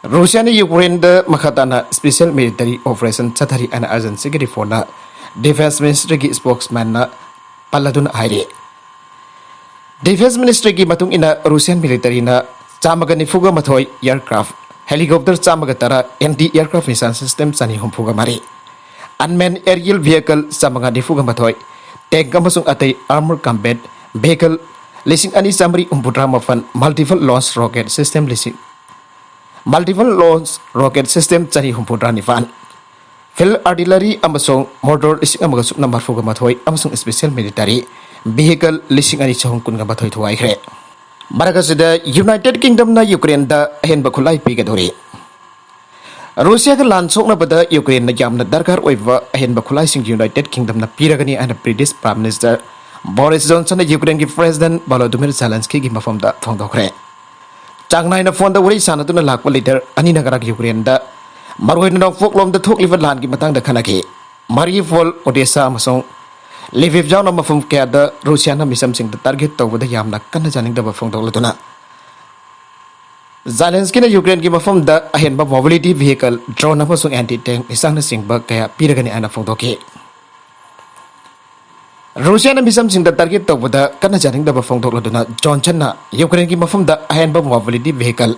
ꯔꯨꯁꯤꯌꯥꯅ ꯌꯨꯀ꯭ꯔꯦꯟꯗ ꯃꯈꯥ ꯇꯥꯅ special military operation ꯆꯠꯊꯔꯤ ꯍꯥꯏꯅ ꯑꯦꯖꯦꯟꯁꯤꯒꯤ ꯔꯤꯄꯣꯔꯠꯅ Defense Ministryꯒꯤ spokesmanꯅ ꯄꯜꯂꯗꯨꯅ ꯍꯥꯏꯔꯤ꯫ Defense Ministryꯒꯤ ꯃꯇꯨꯡ ꯏꯟꯅ, Russian militaryꯅ ꯆꯥꯝꯃꯒ ꯅꯤꯐꯨꯒ ꯃꯥꯊꯣꯏ aircraft, helicopter ꯆꯥꯝꯃꯒ ꯇꯔꯥ, anti aircraft missile system ꯆꯅꯤ ꯍꯨꯝꯐꯨꯒ ꯃꯔꯤ, unmanned aerial vehicle ꯆꯥꯝꯃꯉꯥ ꯅꯤꯐꯨꯒ ꯃꯥꯊꯣꯏ, tank ꯑꯃꯁꯨꯡ ꯑꯇꯩ armor combat vehicle ꯂꯤꯁꯤꯡ ꯑꯅꯤ ꯆꯥꯃꯔꯤ ꯍꯨꯝꯐꯨꯇꯔꯥ ꯃꯥꯄꯟ, multiple launch rocket system ꯂꯤꯁꯤꯡ, multiple launch rocket system ꯆꯅꯤ ꯍꯨꯝꯐꯨꯇꯔꯥ ꯅꯤꯄꯥꯟ, field artillery ꯑꯃꯁꯨꯡ mortar ꯂꯤꯁꯤꯡ ꯑꯃꯒ ꯁꯨꯞꯅ ꯃꯔꯤꯐꯨꯒ ꯃꯥꯊꯣꯏ ꯑꯃꯁꯨꯡ special military vehicle ꯂꯤꯁꯤꯡ ꯑꯅꯤ ꯆꯍꯨꯝ ꯀꯨꯟꯒ ꯃꯥꯊꯣꯏ ꯊꯨꯒꯥꯏꯈ꯭ꯔꯦ꯫ ꯃꯔꯛ ꯑꯁꯤꯗ, United Kingdomꯅ ꯌꯨꯀ꯭ꯔꯦꯟꯗ ꯑꯍꯦꯟꯕ ꯈꯨꯠꯂꯥꯏ ꯄꯤꯒꯗꯧꯔꯤ꯫ ꯔꯨꯁꯤꯌꯥꯒ ꯂꯥꯟ ꯁꯣꯛꯅꯕꯗ ꯌꯨꯀ꯭ꯔꯦꯟꯅ ꯌꯥꯝꯅ ꯗꯔꯀꯥꯔ ꯑꯣꯏꯕ ꯑꯍꯦꯟꯕ ꯈꯨꯠꯂꯥꯏꯁꯤꯡ United Kingdomꯅ ꯄꯤꯔꯒꯅꯤ ꯍꯥꯏꯅ British Prime Minister Boris Johnsonꯅ ꯌꯨꯀ꯭ꯔꯦꯟꯒꯤ President Volodymyr Zelenskyꯒꯤ ꯃꯐꯝꯗ ꯐꯣꯡꯗꯣꯛꯈ꯭ꯔꯦ꯫ ꯆꯥꯡ ꯅꯥꯏꯅ phoneꯗ ꯋꯥꯔꯤ ꯁꯥꯟꯅꯗꯨꯅ ꯂꯥꯛꯄ leader ꯑꯅꯤꯅ ꯉꯔꯥꯡ ꯌꯨꯀ꯭ꯔꯦꯟꯗ, ꯃꯔꯨꯑꯣꯏꯅ ꯅꯣꯡꯄꯣꯛꯂꯣꯝꯗ ꯊꯣꯛꯂꯤꯕ ꯂꯥꯟꯒꯤ ꯃꯇꯥꯡꯗ ꯈꯟꯅꯈꯤ꯫ Mariupol, Odessa ꯑꯃꯁꯨꯡ Lviv ꯌꯥꯎꯅ ꯃꯐꯝ ꯀꯌꯥꯗ ꯔꯨꯁꯤꯌꯥꯅ ꯃꯤꯁꯝꯁꯤꯡꯗ target ꯇꯧꯕꯗ ꯌꯥꯝꯅ ꯀꯟꯅ ꯌꯥꯅꯤꯡꯗꯕ ꯐꯣꯡꯗꯣꯛꯂꯗꯨꯅ, ꯖꯦꯂꯦꯟꯁꯀꯤꯅ ꯌꯨꯀ꯭ꯔꯦꯟꯒꯤ ꯃꯐꯝꯗ ꯑꯍꯦꯟꯕ mobility vehicle, drone ꯑꯃꯁꯨꯡ anti tank missileꯅꯆꯤꯡꯕ ꯀꯌꯥ ꯄꯤꯔꯒꯅꯤ ꯍꯥꯏꯅ ꯐꯣꯡꯗꯣꯛꯈꯤ꯫ ꯔꯨꯁꯤꯌꯥꯅ ꯃꯤꯁꯝꯁꯤꯡꯗ target ꯇꯧꯕꯗ ꯀꯟꯅ ꯌꯥꯅꯤꯡꯗꯕ ꯐꯣꯡꯗꯣꯛꯂꯗꯨꯅ, ꯖꯣꯟꯁꯟꯅ ꯌꯨꯀ꯭ꯔꯦꯟꯒꯤ ꯃꯐꯝꯗ ꯑꯍꯦꯟꯕ mobility vehicle,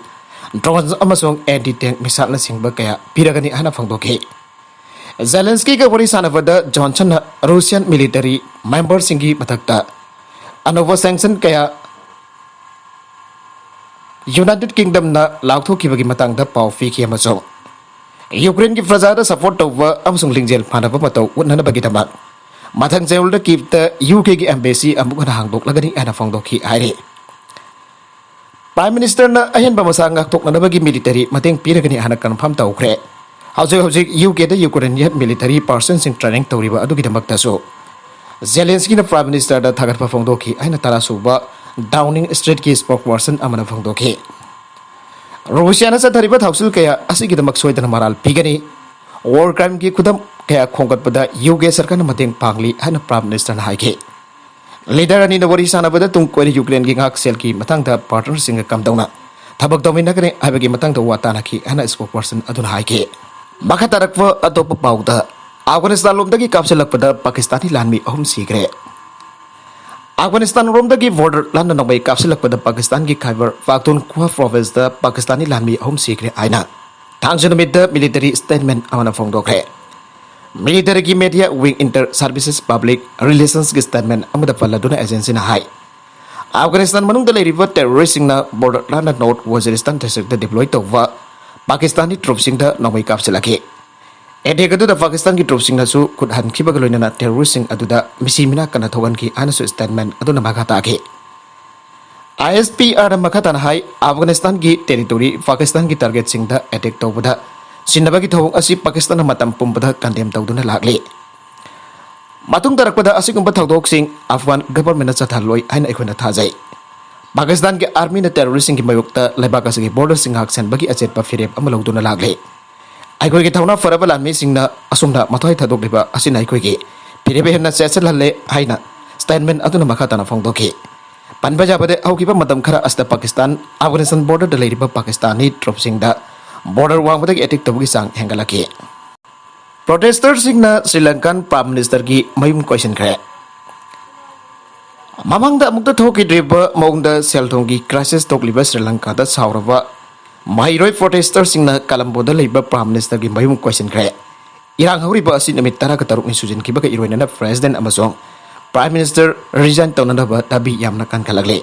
drones ꯑꯃꯁꯨꯡ anti tank missileꯅꯆꯤꯡꯕ ꯀꯌꯥ ꯄꯤꯔꯒꯅꯤ ꯍꯥꯏꯅ ꯐꯣꯡꯗꯣꯛꯈꯤ꯫ ꯖꯦꯂꯦꯟꯁꯀꯤꯒ ꯋꯥꯔꯤ ꯁꯥꯟꯅꯕꯗ ꯖꯣꯟꯁꯟꯅ Russian military memberꯁꯤꯡꯒꯤ ꯃꯊꯛꯇ ꯑꯅꯧꯕ sanction ꯀꯌꯥ United Kingdomꯅ ꯂꯥꯎꯊꯣꯛꯈꯤꯕꯒꯤ ꯃꯇꯥꯡꯗ ꯄꯥꯎ ꯄꯤꯈꯤ ꯑꯃꯁꯨꯡ ꯌꯨꯀ꯭ꯔꯦꯟꯒꯤ ꯄ꯭ꯔꯖꯥꯗ support ꯇꯧꯕ ꯑꯃꯁꯨꯡ ꯂꯤꯡꯖꯦꯜ ꯃꯥꯟꯅꯕ ꯃꯇꯧ ꯎꯠꯅꯅꯕꯒꯤꯗꯃꯛ ꯃꯊꯪ ꯆꯌꯣꯜꯗ ꯀꯤꯚꯇ UKꯒꯤ embassy ꯑꯃꯨꯛ ꯍꯟꯅ ꯍꯥꯡꯗꯣꯛꯂꯒꯅꯤ ꯍꯥꯏꯅ ꯐꯣꯡꯗꯣꯛꯈꯤ ꯍꯥꯏꯔꯤ꯫ Prime Ministerꯅ ꯑꯍꯦꯟꯕ ꯃꯆꯥ ꯉꯥꯛꯊꯣꯛꯅꯅꯕꯒꯤ military ꯃꯇꯦꯡ ꯄꯤꯔꯒꯅꯤ ꯍꯥꯏꯅ confirm ꯇꯧꯈ꯭ꯔꯦ꯫ ꯍꯧꯖꯤꯛ ꯍꯧꯖꯤꯛ ꯌꯨ ꯀꯦꯗ ꯌꯨꯀ꯭ꯔꯦꯅꯤꯌꯟ ꯃꯤꯂꯤꯇꯔꯤ ꯄꯥꯔꯁꯟꯁꯤꯡ ꯇ꯭ꯔꯦꯅꯤꯡ ꯇꯧꯔꯤꯕ ꯑꯗꯨꯒꯤꯗꯃꯛꯇꯁꯨ ꯖꯦꯂꯦꯟꯁꯀꯤꯅ ꯄ꯭ꯔꯥꯏꯝ ꯃꯤꯅꯤꯁꯇꯔꯗ ꯊꯥꯒꯠꯄ ꯐꯣꯡꯗꯣꯛꯈꯤ ꯍꯥꯏꯅ ꯇꯔꯥ ꯁꯨꯕ ꯗꯥꯎꯅꯤꯡ ꯁ꯭ꯇ꯭ꯔꯤꯠꯀꯤ ꯁ꯭ꯄꯣꯛꯄꯔꯁꯟ ꯑꯃꯅ ꯐꯣꯡꯗꯣꯛꯈꯤ꯫ ꯔꯨꯁꯤꯌꯥꯅ ꯆꯠꯊꯔꯤꯕ ꯊꯧꯁꯤꯜ ꯀꯌꯥ ꯑꯁꯤꯒꯤꯗꯃꯛ ꯁꯣꯏꯗꯅ ꯃꯔꯥꯜ ꯄꯤꯒꯅꯤ꯫ ꯋꯥꯔ ꯀ꯭ꯔꯥꯏꯝꯒꯤ ꯈꯨꯗꯝ ꯀꯌꯥ ꯈꯣꯝꯒꯠꯄꯗ ꯌꯨ ꯀꯦ ꯁꯔꯀꯥꯔꯅ ꯃꯇꯦꯡ ꯄꯥꯡꯂꯤ ꯍꯥꯏꯅ ꯄ꯭ꯔꯥꯏꯝ ꯃꯤꯅꯤꯁꯇꯔꯅ ꯍꯥꯏꯈꯤ꯫ ꯂꯤꯗꯔ ꯑꯅꯤꯅ ꯋꯥꯔꯤ ꯁꯥꯟꯅꯕꯗ ꯇꯨꯡ ꯀꯣꯏꯅ ꯌꯨꯀ꯭ꯔꯦꯟꯒꯤ ꯉꯥꯛꯁꯦꯜꯒꯤ ꯃꯇꯥꯡꯗ ꯄꯥꯔꯠꯅꯔꯁꯤꯡꯒ ꯀꯝꯗꯧꯅ ꯊꯕꯛ ꯇꯧꯃꯤꯟꯅꯒꯅꯤ ꯍꯥꯏꯕꯒꯤ ꯃꯇꯥꯡꯗ ꯋꯥ ꯇꯥꯅꯈꯤ ꯍꯥꯏꯅ ꯁ꯭ꯄꯣꯛꯄꯔꯁꯟ ꯑꯗꯨꯅ ꯍꯥꯏꯈꯤ꯫ ꯃꯈꯥ ꯇꯥꯔꯛꯄ ꯑꯇꯣꯞꯄ ꯄꯥꯎꯗ, ꯑꯐꯒꯥꯅꯤꯁꯇꯥꯟ ꯂꯣꯝꯗꯒꯤ ꯀꯥꯞꯁꯤꯜꯂꯛꯄꯗ ꯄꯥꯀꯤꯁꯇꯥꯅꯤ ꯂꯥꯟꯃꯤ ꯑꯍꯨꯝ ꯁꯤꯈ꯭ꯔꯦ꯫ ꯑꯐꯒꯥꯅꯤꯁꯇꯥꯟ ꯔꯣꯝꯗꯒꯤ ꯕꯣꯔꯗꯔ ꯂꯥꯟꯅ ꯅꯣꯡꯃꯩ ꯀꯥꯞꯁꯤꯜꯂꯛꯄꯗ ꯄꯥꯀꯤꯁꯇꯥꯟꯒꯤ ꯈꯥꯏꯕꯔ ꯄꯥꯈꯇꯨꯟꯈ꯭ꯋꯥ ꯄ꯭ꯔꯣꯚꯤꯟꯁꯇ ꯄꯥꯀꯤꯁꯇꯥꯅꯤ ꯂꯥꯟꯃꯤ ꯑꯍꯨꯝ ꯁꯤꯈ꯭ꯔꯦ ꯍꯥꯏꯅ ꯊꯥꯡꯖ ꯅꯨꯃꯤꯠꯇ ꯃꯤꯂꯤꯇꯔꯤ ꯁ꯭ꯇꯦꯠꯃꯦꯟ ꯑꯃꯅ ꯐꯣꯡꯗꯣꯛꯈ꯭ꯔꯦ꯫ ꯃꯤꯂꯤꯇꯔꯤꯒꯤ media wing, inter services public ꯔꯤꯂꯦꯁꯟꯁꯀꯤ ꯁ꯭ꯇꯦꯠꯃꯦꯟ ꯑꯃꯗ ꯄꯜꯂꯗꯨꯅ ꯑꯦꯖꯦꯟꯁꯤꯅ ꯍꯥꯏ, ꯑꯐꯒꯥꯅꯤꯁꯇꯥꯟ ꯃꯅꯨꯡꯗ ꯂꯩꯔꯤꯕ ꯇꯦꯔꯣꯔꯤꯁꯁꯤꯡꯅ ꯕꯣꯔꯗꯔ ꯂꯥꯟꯅ ꯅꯣꯔꯠ ꯋꯥꯖꯤꯔꯤꯁꯇꯥꯟ ꯗꯤꯁꯇ꯭ꯔꯤꯛꯇ ꯗꯤꯄ꯭ꯂꯣꯏ ꯇꯧꯕ ꯄꯥꯀꯤꯁꯇꯥꯅꯤ ꯇ꯭ꯔꯨꯞꯁꯤꯡꯗ ꯅꯣꯡꯃꯩ ꯀꯥꯞꯁꯤꯜꯂꯛꯈꯤ꯫ ꯑꯦꯇꯦꯛ ꯑꯗꯨꯗ ꯄꯥꯀꯤꯁꯇꯥꯟꯒꯤ ꯇ꯭ꯔꯨꯞꯁꯤꯡꯅꯁꯨ ꯈꯨꯠ ꯍꯟꯈꯤꯕꯒ ꯂꯣꯏꯅꯅ ꯇꯦꯔꯣꯔꯤꯁꯁꯤꯡ ꯑꯗꯨꯗ ꯃꯤꯁꯤ ꯃꯤꯅꯥ ꯀꯟꯅ ꯊꯣꯛꯍꯟꯈꯤ ꯍꯥꯏꯅꯁꯨ ꯁ꯭ꯇꯦꯠꯃꯦꯟ ꯑꯗꯨꯅ ꯃꯈꯥ ꯇꯥꯈꯤ꯫ ꯑꯥꯏ ꯑꯦꯁ ꯄꯤ ꯑꯥꯔꯅ ꯃꯈꯥ ꯇꯥꯅ ꯍꯥꯏ, ꯑꯐꯒꯥꯅꯤꯁꯇꯥꯟꯒꯤ ꯇꯦꯔꯤꯇꯣꯔꯤ ꯄꯥꯀꯤꯁꯇꯥꯟꯒꯤ ꯇꯥꯔꯒꯦꯠꯁꯤꯡꯗ ꯑꯦꯇꯦꯛ ꯇꯧꯕꯗ ꯁꯤꯟꯅꯕꯒꯤ ꯊꯧꯑꯣꯡ ꯑꯁꯤ ꯄꯥꯀꯤꯁꯇꯥꯟꯅ ꯃꯇꯝ ꯄꯨꯝꯕꯗ ꯀꯟꯗꯦꯝ ꯇꯧꯗꯨꯅ ꯂꯥꯛꯂꯤ꯫ ꯃꯇꯨꯡ ꯇꯥꯔꯛꯄꯗ ꯑꯁꯤꯒꯨꯝꯕ ꯊꯧꯗꯣꯛꯁꯤꯡ ꯑꯐꯒꯥꯟ ꯒꯚꯔꯟꯃꯦꯟꯠꯅ ꯆꯠꯊꯍꯜꯂꯣꯏ ꯍꯥꯏꯅ ꯑꯩꯈꯣꯏꯅ ꯊꯥꯖꯩ꯫ ꯄꯥꯀꯤꯁꯇꯥꯟꯒꯤ ꯑꯥꯔꯃꯤꯅ ꯇꯦꯔꯣꯔꯤꯁꯁꯤꯡꯒꯤ ꯃꯥꯌꯣꯛꯇ ꯂꯩꯕꯥꯛ ꯑꯁꯤꯒꯤ ꯕꯣꯔꯗꯔꯁꯤꯡ ꯉꯥꯛ ꯁꯦꯟꯕꯒꯤ ꯑꯆꯦꯠꯄ ꯐꯤꯔꯦꯞ ꯑꯃ ꯂꯧꯗꯨꯅ ꯂꯥꯛꯂꯤ꯫ ꯑꯩꯈꯣꯏꯒꯤ ꯊꯧꯅꯥ ꯐꯔꯕ ꯂꯥꯟꯃꯤꯁꯤꯡꯅ ꯑꯁꯨꯝꯅ ꯃꯊ꯭ꯋꯥꯏ ꯊꯥꯗꯣꯛꯂꯤꯕ ꯑꯁꯤꯅ ꯑꯩꯈꯣꯏꯒꯤ ꯐꯤꯔꯦꯞ ꯍꯦꯟꯅ ꯆꯦꯠꯁꯤꯜꯍꯜꯂꯦ ꯍꯥꯏꯅ ꯁ꯭ꯇꯦꯠꯃꯦꯟ ꯑꯗꯨꯅ ꯃꯈꯥ ꯇꯥꯅ ꯐꯣꯡꯗꯣꯛꯈꯤ꯫ ꯄꯟꯕ ꯌꯥꯕꯗ, ꯍꯧꯈꯤꯕ ꯃꯇꯝ ꯈꯔ ꯑꯁꯤꯗ ꯄꯥꯀꯤꯁꯇꯥꯟ ꯑꯐꯒꯥꯅꯤꯁꯇꯥꯟ ꯕꯣꯔꯗꯔꯗ ꯂꯩꯔꯤꯕ ꯄꯥꯀꯤꯁꯇꯥꯅꯤ ꯇ꯭ꯔꯨꯞꯁꯤꯡꯗ ꯕꯣꯔꯗꯔ ꯋꯥꯡꯃꯗꯒꯤ ꯑꯦꯇꯦꯛ ꯇꯧꯕꯒꯤ ꯆꯥꯡ ꯍꯦꯟꯒꯠꯂꯛꯈꯤ꯫ ꯄ꯭ꯔꯣꯇꯦꯁꯇꯔꯁꯤꯡꯅ ꯁ꯭ꯔꯤ ꯂꯪꯀꯥꯟ ꯄ꯭ꯔꯥꯏꯝ ꯃꯤꯅꯤꯁꯇꯔꯒꯤ ꯃꯌꯨꯝ ꯀꯣꯏꯁꯤꯟꯈ꯭ꯔꯦ꯫ ꯃꯃꯥꯡꯗ ꯑꯃꯨꯛꯇ ꯊꯣꯛꯈꯤꯗ꯭ꯔꯤꯕ ꯃꯑꯣꯡꯗ ꯁꯦꯜ ꯊꯨꯝꯒꯤ ꯀ꯭ꯔꯥꯏꯁꯤꯁ ꯊꯣꯛꯂꯤꯕ ꯁ꯭ꯔꯤ ꯂꯪꯀꯥꯗ ꯁꯥꯎꯔꯕ ꯃꯍꯩꯔꯣꯏ ꯄ꯭ꯔꯣꯇꯦꯁꯇꯔꯁꯤꯡꯅ ꯀꯂꯝꯕꯣꯗ ꯂꯩꯕ ꯄ꯭ꯔꯥꯏꯝ ꯃꯤꯅꯤꯁꯇꯔꯒꯤ ꯃꯌꯨꯝ ꯀꯣꯏꯁꯤꯟꯈ꯭ꯔꯦ꯫ ꯏꯔꯥꯡ ꯍꯧꯔꯤꯕ ꯑꯁꯤ ꯅꯨꯃꯤꯠ ꯇꯔꯥꯒ ꯇꯔꯨꯛꯅꯤ ꯁꯨꯖꯤꯟꯈꯤꯕꯒ ꯏꯔꯣꯏꯅꯅ ꯄ꯭ꯔꯦꯁꯤꯗꯦꯟꯠ ꯑꯃꯁꯨꯡ ꯄ꯭ꯔꯥꯏꯝ ꯃꯤꯅꯤꯁꯇꯔ ꯔꯤꯖꯥꯏꯟ ꯇꯧꯅꯅꯕ ꯗꯥꯕꯤ ꯌꯥꯝꯅ ꯀꯟꯈꯠꯂꯛꯂꯤ꯫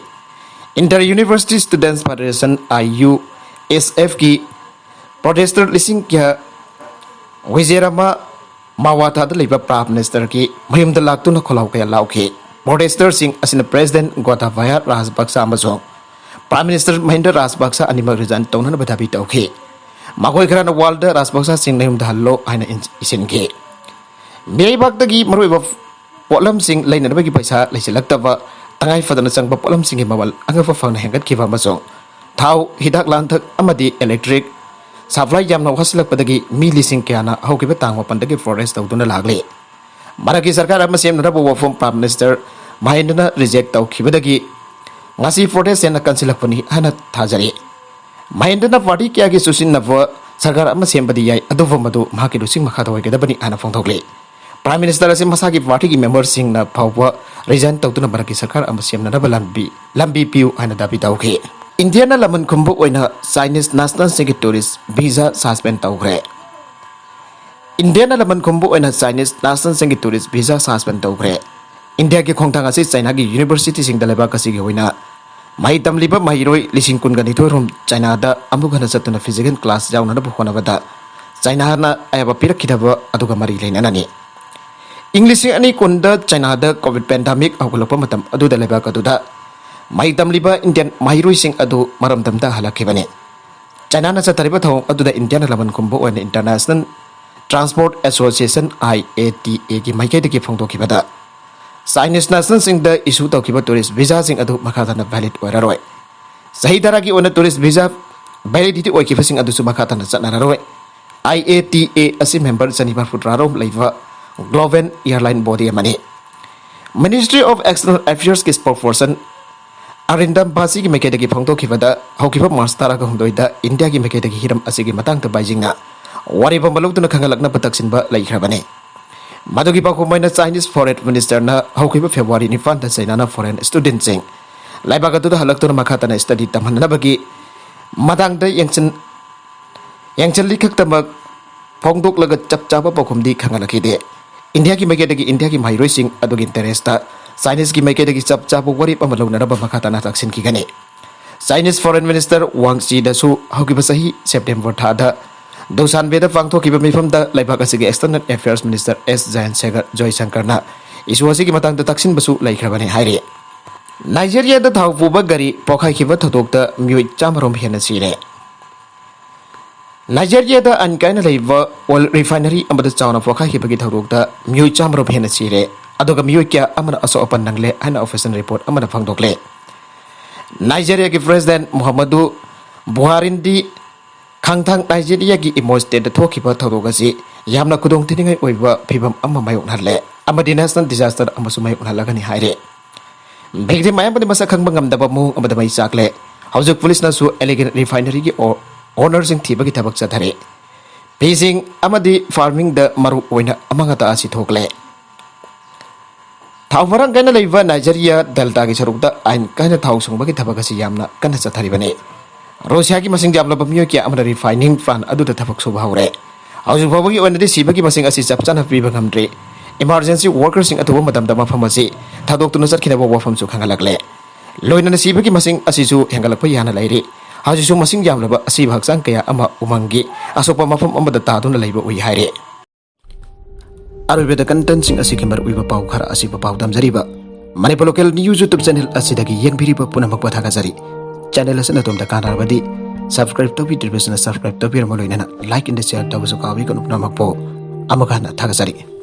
Inter university students federation, A I U ꯑꯦꯐꯀꯤ ꯄ꯭ꯔꯣꯇꯦꯁꯇꯔ ꯂꯤꯁꯤꯡ ꯀꯌꯥ ꯋꯤꯖꯦꯔꯥꯃꯥ ꯃꯥꯋꯥꯊꯥꯗ ꯂꯩꯕ ꯄ꯭ꯔꯥꯏꯝ ꯃꯤꯅꯤꯁꯇꯔꯒꯤ ꯃꯌꯨꯝꯗ ꯂꯥꯛꯇꯨꯅ ꯈꯣꯜꯂꯥꯎ ꯀꯌꯥ ꯂꯥꯎꯈꯤ꯫ ꯄ꯭ꯔꯣꯇꯦꯁꯇꯔꯁꯤꯡ ꯑꯁꯤꯅ ꯄ꯭ꯔꯦꯁꯤꯗꯦꯟꯠ ꯒꯣꯇꯥꯕꯥꯌꯥ ꯔꯥꯖꯄꯛꯁꯥ ꯑꯃꯁꯨꯡ ꯄ꯭ꯔꯥꯏꯝ ꯃꯤꯅꯤꯁꯇꯔ ꯃꯍꯤꯟꯗ꯭ꯔ ꯔꯥꯖꯄꯛꯁꯥ ꯑꯅꯤꯃꯛ ꯔꯤꯖꯥꯏꯟ ꯇꯧꯅꯅꯕ ꯗꯥꯕꯤ ꯇꯧꯈꯤ꯫ ꯃꯈꯣꯏ ꯈꯔꯅ ꯋꯥꯔꯜꯗ ꯔꯥꯖꯄꯛꯁꯥꯁꯤꯡ ꯅꯌꯨꯝꯗ ꯍꯜꯂꯣ ꯍꯥꯏꯅ ꯏꯟ-, ꯏꯁꯤꯟꯈꯤ꯫ ꯃꯤꯔꯩꯕꯥꯛꯇꯒꯤ ꯃꯔꯨꯑꯣꯏꯕ ꯄꯣꯠꯂꯝꯁꯤꯡ ꯂꯩꯅꯅꯕꯒꯤ ꯄꯩꯁꯥ ꯂꯩꯁꯤꯜꯂꯛꯇꯕ, ꯇꯉꯥꯏ ꯐꯗꯅ ꯆꯪꯕ ꯄꯣꯠꯂꯝꯁꯤꯡꯒꯤ ꯃꯃꯜ ꯑꯉꯛꯄ ꯐꯪꯅ ꯍꯦꯟꯒꯠꯈꯤꯕ ꯑꯃꯁꯨꯡ ꯊꯥꯎ, ꯍꯤꯗꯥꯛ ꯂꯥꯡꯊꯛ ꯑꯃꯗꯤ electric supply ꯌꯥꯝꯅ ꯋꯥꯠꯁꯤꯜꯂꯛꯄꯗꯒꯤ ꯃꯤ ꯂꯤꯁꯤꯡ ꯀꯌꯥꯅ ꯍꯧꯈꯤꯕ ꯇꯥꯡ ꯃꯥꯄꯟꯗꯒꯤ protest ꯇꯧꯗꯨꯅ ꯂꯥꯛꯂꯤ꯫ ꯃꯔꯛꯀꯤ ꯁꯔꯀꯥꯔ ꯑꯃ ꯁꯦꯝꯅꯅꯕ ꯋꯥꯐꯝ Prime Minister ꯃꯍꯦꯟꯗ꯭ꯔꯅ reject ꯇꯧꯈꯤꯕꯗꯒꯤ ꯉꯁꯤ protest ꯍꯦꯟꯅ ꯀꯟꯁꯤꯜꯂꯛꯄꯅꯤ ꯍꯥꯏꯅ ꯊꯥꯖꯔꯤ꯫ ꯃꯍꯦꯟꯗ꯭ꯔꯅ party ꯀꯌꯥꯒꯤ ꯆꯨꯁꯤꯟꯅꯕ ꯁꯔꯀꯥꯔ ꯑꯃ ꯁꯦꯝꯕꯗꯤ ꯌꯥꯏ, ꯑꯗꯨꯕꯨ ꯃꯗꯨ ꯃꯍꯥꯛꯀꯤ ꯂꯨꯆꯤꯡ ꯃꯈꯥꯗ ꯑꯣꯏꯒꯗꯕꯅꯤ ꯍꯥꯏꯅ ꯐꯣꯡꯗꯣꯛꯂꯤ꯫ Prime Minister ꯑꯁꯤ ꯃꯁꯥꯒꯤ partyꯒꯤ memberꯁꯤꯡꯅ ꯐꯥꯎꯕ resign ꯇꯧꯗꯨꯅ ꯃꯔꯛꯀꯤ ꯁꯔꯀꯥꯔ ꯑꯃ ꯁꯦꯝꯅꯅꯕ ꯂꯝꯕꯤ, ꯂꯝꯕꯤ ꯄꯤꯌꯨ ꯍꯥꯏꯅ ꯗꯥꯕꯤ ꯇꯧꯈꯤ꯫ ꯏꯟꯗꯤꯌꯥꯅ ꯂꯃꯟ ꯈꯨꯝꯕ ꯑꯣꯏꯅ Chinese nationalꯁꯤꯡꯒꯤ tourist visa suspend ꯇꯧꯈ꯭ꯔꯦ꯫ ꯏꯟꯗꯤꯌꯥꯅ ꯂꯃꯟ ꯈꯨꯝꯕ ꯑꯣꯏꯅ Chinese nationalꯁꯤꯡꯒꯤ tourist visa suspend ꯇꯧꯈ꯭ꯔꯦ꯫ ꯏꯟꯗꯤꯌꯥꯒꯤ ꯈꯣꯡꯊꯥꯡ ꯑꯁꯤ ꯆꯥꯏꯅꯥꯒꯤ universityꯁꯤꯡꯗ ꯂꯩꯕꯥꯛ ꯑꯁꯤꯒꯤ ꯑꯣꯏꯅ ꯃꯍꯩ ꯇꯝꯂꯤꯕ ꯃꯍꯩꯔꯣꯏ ꯂꯤꯁꯤꯡ ꯀꯨꯟꯒ ꯅꯤꯊꯣꯏ ꯔꯣꯝ ꯆꯥꯏꯅꯥꯗ ꯑꯃꯨꯛ ꯍꯟꯅ ꯆꯠꯇꯨꯅ physical class ꯌꯥꯎꯅꯅꯕ ꯍꯣꯠꯅꯕꯗ ꯆꯥꯏꯅꯥꯅ ꯑꯌꯥꯕ ꯄꯤꯔꯛꯈꯤꯗꯕ ꯑꯗꯨꯒ ꯃꯔꯤ ꯂꯩꯅꯅꯅꯤ꯫ ꯏꯪ ꯂꯤꯁꯤꯡ ꯑꯅꯤ ꯀꯨꯟꯗ ꯆꯥꯏꯅꯥꯗ COVID pandemic ꯍꯧꯒꯠꯂꯛꯄ ꯃꯇꯝ ꯑꯗꯨꯗ ꯂꯩꯕꯥꯛ ꯑꯗꯨꯗ ꯃꯍꯩ ꯇꯝꯂꯤꯕ ꯏꯟꯗꯤꯌꯟ ꯃꯍꯩꯔꯣꯏꯁꯤꯡ ꯑꯗꯨ ꯃꯔꯝꯗꯝꯗ ꯍꯜꯂꯛꯈꯤꯕꯅꯤ꯫ ꯆꯥꯏꯅꯥꯅ ꯆꯠꯊꯔꯤꯕ ꯊꯧꯑꯣꯡ ꯑꯗꯨꯗ ꯏꯟꯗꯤꯌꯥꯅ ꯂꯃꯟ ꯈꯨꯝꯕ ꯑꯣꯏꯅ International Transport Association, IATAꯒꯤ ꯃꯥꯏꯀꯩꯗꯒꯤ ꯐꯣꯡꯗꯣꯛꯈꯤꯕꯗ, Chinese nationalꯁꯤꯡꯗ issue ꯇꯧꯈꯤꯕ tourist visaꯁꯤꯡ ꯑꯗꯨ ꯃꯈꯥ ꯇꯥꯅ valid ꯑꯣꯏꯔꯔꯣꯏ꯫ ꯆꯍꯤ ꯇꯔꯥꯒꯤ ꯑꯣꯏꯅ tourist visa validity ꯑꯣꯏꯈꯤꯕꯁꯤꯡ ꯑꯗꯨꯁꯨ ꯃꯈꯥ ꯇꯥꯅ ꯆꯠꯅꯔꯔꯣꯏ꯫ IATA ꯑꯁꯤ member ꯆꯅꯤ ꯃꯔꯤꯐꯨ ꯇꯔꯥ ꯔꯣꯝ ꯂꯩꯕ global airline body ꯑꯃꯅꯤ꯫ Ministry of External Affairsꯀꯤ spokesperson ꯑꯔꯤꯟꯗꯝ ꯕꯥꯁꯤꯒꯤ ꯃꯥꯏꯀꯩꯗꯒꯤ ꯐꯣꯡꯗꯣꯛꯈꯤꯕꯗ, ꯍꯧꯈꯤꯕ ꯃꯥꯔꯆ ꯇꯔꯥꯒ ꯍꯨꯝꯗꯣꯏꯗ ꯏꯟꯗꯤꯌꯥꯒꯤ ꯃꯥꯏꯀꯩꯗꯒꯤ ꯍꯤꯔꯝ ꯑꯁꯤꯒꯤ ꯃꯇꯥꯡꯗ ꯕꯥꯏꯖꯤꯡꯅ ꯋꯥꯔꯦꯞ ꯑꯃ ꯂꯧꯗꯨꯅ ꯈꯪꯍꯜꯂꯛꯅꯕ ꯇꯛꯁꯤꯟꯕ ꯂꯩꯈ꯭ꯔꯕꯅꯤ꯫ ꯃꯗꯨꯒꯤ ꯄꯥꯎꯈꯨꯝ ꯑꯣꯏꯅ Chinese Foreign Ministerꯅ ꯍꯧꯈꯤꯕ February ꯅꯤꯄꯥꯟꯗ ꯆꯥꯏꯅꯥꯅ foreign studentꯁꯤꯡ ꯂꯩꯕꯥꯛ ꯑꯗꯨꯗ ꯍꯜꯂꯛꯇꯨꯅ ꯃꯈꯥ ꯇꯥꯅ study ꯇꯝꯍꯟꯅꯕꯒꯤ ꯃꯇꯥꯡꯗ ꯌꯦꯡꯁꯤꯟ-, ꯌꯦꯡꯁꯤꯜꯂꯤ ꯈꯛꯇꯃꯛ ꯐꯣꯡꯗꯣꯛꯂꯒ ꯆꯞ ꯆꯥꯕ ꯄꯥꯎꯈꯨꯝꯗꯤ ꯈꯪꯍꯜꯂꯛꯈꯤꯗꯦ꯫ ꯏꯟꯗꯤꯌꯥꯒꯤ ꯃꯥꯏꯀꯩꯗꯒꯤ ꯏꯟꯗꯤꯌꯥꯒꯤ ꯃꯍꯩꯔꯣꯏꯁꯤꯡ ꯑꯗꯨꯒꯤ interestꯇ Chineseꯀꯤ ꯃꯥꯏꯀꯩꯗꯒꯤ ꯆꯞ ꯆꯥꯕ ꯋꯥꯔꯦꯞ ꯑꯃ ꯂꯧꯅꯅꯕ ꯃꯈꯥ ꯇꯥꯅ ꯇꯛꯁꯤꯟꯈꯤꯒꯅꯤ꯫ Chinese Foreign Minister Wang Yi-ꯗꯁꯨ ꯍꯧꯈꯤꯕ ꯆꯍꯤ September ꯊꯥꯗ ꯗꯨꯁꯥꯟꯕꯦꯗ ꯄꯥꯡꯊꯣꯛꯈꯤꯕ ꯃꯤꯐꯝꯗ ꯂꯩꯕꯥꯛ ꯑꯁꯤꯒꯤ External Affairs Minister S ꯖꯌꯟꯁꯦꯈꯔ ꯖꯣꯏꯁꯪꯀꯔꯅ issue ꯑꯁꯤꯒꯤ ꯃꯇꯥꯡꯗ ꯇꯛꯁꯤꯟꯕꯁꯨ ꯂꯩꯈ꯭ꯔꯕꯅꯤ ꯍꯥꯏꯔꯤ꯫ ꯅꯥꯏꯖꯦꯔꯤꯌꯥꯗ ꯊꯥꯎ ꯄꯨꯕ ꯒꯥꯔꯤ ꯄꯣꯈꯥꯏꯈꯤꯕ ꯊꯧꯗꯣꯛꯇ ꯃꯤꯑꯣꯏ ꯆꯥꯝꯃ ꯔꯣꯝ ꯍꯦꯟꯅ ꯁꯤꯔꯦ꯫ ꯅꯥꯏꯖꯦꯔꯤꯌꯥꯗ ꯑꯥꯏꯟ ꯀꯥꯏꯅ ꯂꯩꯕ ꯑꯣꯏꯜ ꯔꯤꯐꯥꯏꯅꯔꯤ ꯑꯃꯗ ꯆꯥꯎꯅ ꯄꯣꯈꯥꯏꯈꯤꯕꯒꯤ ꯊꯧꯗꯣꯛꯇ ꯃꯤꯑꯣꯏ ꯆꯥꯝꯃꯔꯣꯝ ꯍꯦꯟꯅ ꯁꯤꯔꯦ, ꯑꯗꯨꯒ ꯃꯤꯑꯣꯏ ꯀꯌꯥ ꯑꯃꯅ ꯑꯁꯣꯛ ꯑꯄꯟ ꯅꯪꯂꯦ ꯍꯥꯏꯅ ꯑꯣꯐꯤꯁꯤꯌꯦꯜ ꯔꯤꯄꯣꯔꯠ ꯑꯃꯅ ꯐꯣꯡꯗꯣꯛꯂꯦ꯫ ꯅꯥꯏꯖꯦꯔꯤꯌꯥꯒꯤ ꯄ꯭ꯔꯦꯁꯤꯗꯦꯟꯠ ꯃꯨꯍꯝꯃꯗꯨ ꯕꯨꯍꯥꯔꯤꯅꯗꯤ ꯈꯥꯡꯊꯥꯡ ꯅꯥꯏꯖꯦꯔꯤꯌꯥꯒꯤ ꯏꯃꯣ ꯁ꯭ꯇꯦꯠꯇ ꯊꯣꯛꯈꯤꯕ ꯊꯧꯗꯣꯛ ꯑꯁꯤ ꯌꯥꯝꯅ ꯈꯨꯗꯣꯡꯊꯤꯅꯤꯡꯉꯥꯏ ꯑꯣꯏꯕ ꯐꯤꯚꯝ ꯑꯃ ꯃꯥꯌꯣꯛꯅꯍꯜꯂꯦ ꯑꯃꯗꯤ ꯅꯦꯁꯅꯦꯜ ꯗꯤꯖꯥꯁꯇꯔ ꯑꯃꯁꯨ ꯃꯥꯌꯣꯛꯅꯍꯜꯂꯒꯅꯤ ꯍꯥꯏꯔꯦ꯫ ꯚꯤꯛꯇꯤꯝ ꯑꯌꯥꯝꯕꯗꯤ ꯃꯁꯛ ꯈꯪꯕ ꯉꯝꯗꯕ ꯃꯑꯣꯡ ꯑꯃꯗ ꯃꯩ ꯆꯥꯛꯂꯦ꯫ ꯍꯧꯖꯤꯛ ꯄꯨꯂꯤꯁꯅꯁꯨ ꯑꯦꯂꯤꯒꯦꯟ ꯔꯤꯐꯥꯏꯅꯔꯤꯒꯤ ꯑꯣ-, ꯑꯣꯅꯔꯁꯤꯡ ꯊꯤꯕꯒꯤ ꯊꯕꯛ ꯆꯠꯊꯔꯤ꯫ ꯐꯤꯁꯤꯡ ꯑꯃꯗꯤ ꯐꯥꯔꯃꯤꯡꯗ ꯃꯔꯨ ꯑꯣꯏꯅ ꯑꯃꯥꯡ ꯑꯇꯥ ꯑꯁꯤ ꯊꯣꯛꯂꯦ꯫ ꯊꯥꯎ ꯃꯔꯥꯡ ꯀꯥꯏꯅ ꯂꯩꯕ ꯅꯥꯏꯖꯦꯔꯤꯌꯥ ꯗꯦꯜꯇꯥꯒꯤ ꯁꯔꯨꯛꯇ ꯑꯥꯏꯟ ꯀꯥꯏꯅ ꯊꯥꯎ ꯁꯨꯡꯕꯒꯤ ꯊꯕꯛ ꯑꯁꯤ ꯌꯥꯝꯅ ꯀꯟꯅ ꯆꯠꯊꯔꯤꯕꯅꯤ꯫ ꯔꯨꯁꯤꯌꯥꯒꯤ ꯃꯁꯤꯡ ꯌꯥꯝꯂꯕ ꯃꯤꯑꯣꯏ ꯀꯌꯥ ꯑꯃꯅ ꯔꯤꯐꯥꯏꯅꯤꯡ ꯄ꯭ꯂꯥꯟ ꯑꯗꯨꯗ ꯊꯕꯛ ꯁꯨꯕ ꯍꯧꯔꯦ꯫ ꯍꯧꯖꯤꯛ ꯐꯥꯎꯕꯒꯤ ꯑꯣꯏꯅꯗꯤ ꯁꯤꯕꯒꯤ ꯃꯁꯤꯡ ꯑꯁꯤ ꯆꯞ ꯆꯥꯅ ꯄꯤꯕ ꯉꯝꯗ꯭ꯔꯤ꯫ ꯏꯃꯥꯔꯖꯦꯟꯁꯤ ꯋꯥꯔꯀꯔꯁꯤꯡ ꯑꯊꯨꯕ ꯃꯇꯝꯗ ꯃꯐꯝ ꯑꯁꯤ ꯊꯥꯗꯣꯛꯇꯨꯅ ꯆꯠꯈꯤꯅꯕ ꯋꯥꯐꯝꯁꯨ ꯈꯪꯍꯜꯂꯛꯂꯦ꯫ ꯂꯣꯏꯅꯅ ꯁꯤꯕꯒꯤ ꯃꯁꯤꯡ ꯑꯁꯤꯁꯨ ꯍꯦꯟꯒꯠꯂꯛꯄ ꯌꯥꯅ ꯂꯩꯔꯤ꯫ ꯍꯧꯖꯤꯛꯁꯨ ꯃꯁꯤꯡ ꯌꯥꯝꯂꯕ ꯑꯁꯤꯕ ꯍꯛꯆꯥꯡ ꯀꯌꯥ ꯑꯃ ꯎꯃꯪꯒꯤ ꯑꯁꯣꯛꯄ ꯃꯐꯝ ꯑꯃꯗ ꯇꯥꯗꯨꯅ ꯂꯩꯕ ꯎꯏ ꯍꯥꯏꯔꯤ꯫ ꯑꯔꯣꯏꯕꯗ ꯀꯟꯇꯦꯟꯠꯁꯤꯡ ꯑꯁꯤꯒꯤ ꯃꯔꯨꯑꯣꯏꯕ ꯄꯥꯎ ꯈꯔ ꯑꯁꯤꯕꯨ ꯄꯥꯎꯗꯝꯖꯔꯤꯕ Manipur local news YouTube channel ꯑꯁꯤꯗꯒꯤ ꯌꯦꯡꯕꯤꯔꯤꯕ ꯄꯨꯝꯅꯃꯛꯄꯨ ꯊꯥꯒꯠꯆꯔꯤ꯫ ꯆꯦꯅꯦꯜ ꯑꯁꯤꯅ ꯑꯗꯣꯝꯗ ꯀꯥꯟꯅꯔꯕꯗꯤ ꯁꯕꯁꯀ꯭ꯔꯥꯏꯕ ꯇꯧꯕꯤꯗ꯭ꯔꯤꯕꯁꯤꯅ ꯁꯕꯁꯀ꯭ꯔꯥꯏꯕ ꯇꯧꯕꯤꯔꯝꯃ ꯂꯣꯏꯅꯅ ꯂꯥꯏꯛ ꯑꯦꯟ ꯁꯤꯌꯔ ꯇꯧꯕꯁꯨ ꯀꯥꯎꯕꯤꯒꯅꯨ ꯄꯨꯝꯅꯃꯛꯄꯨ꯫ ꯑꯃꯨꯛ ꯍꯟꯅ ꯊꯥꯒꯠꯆꯔꯤ꯫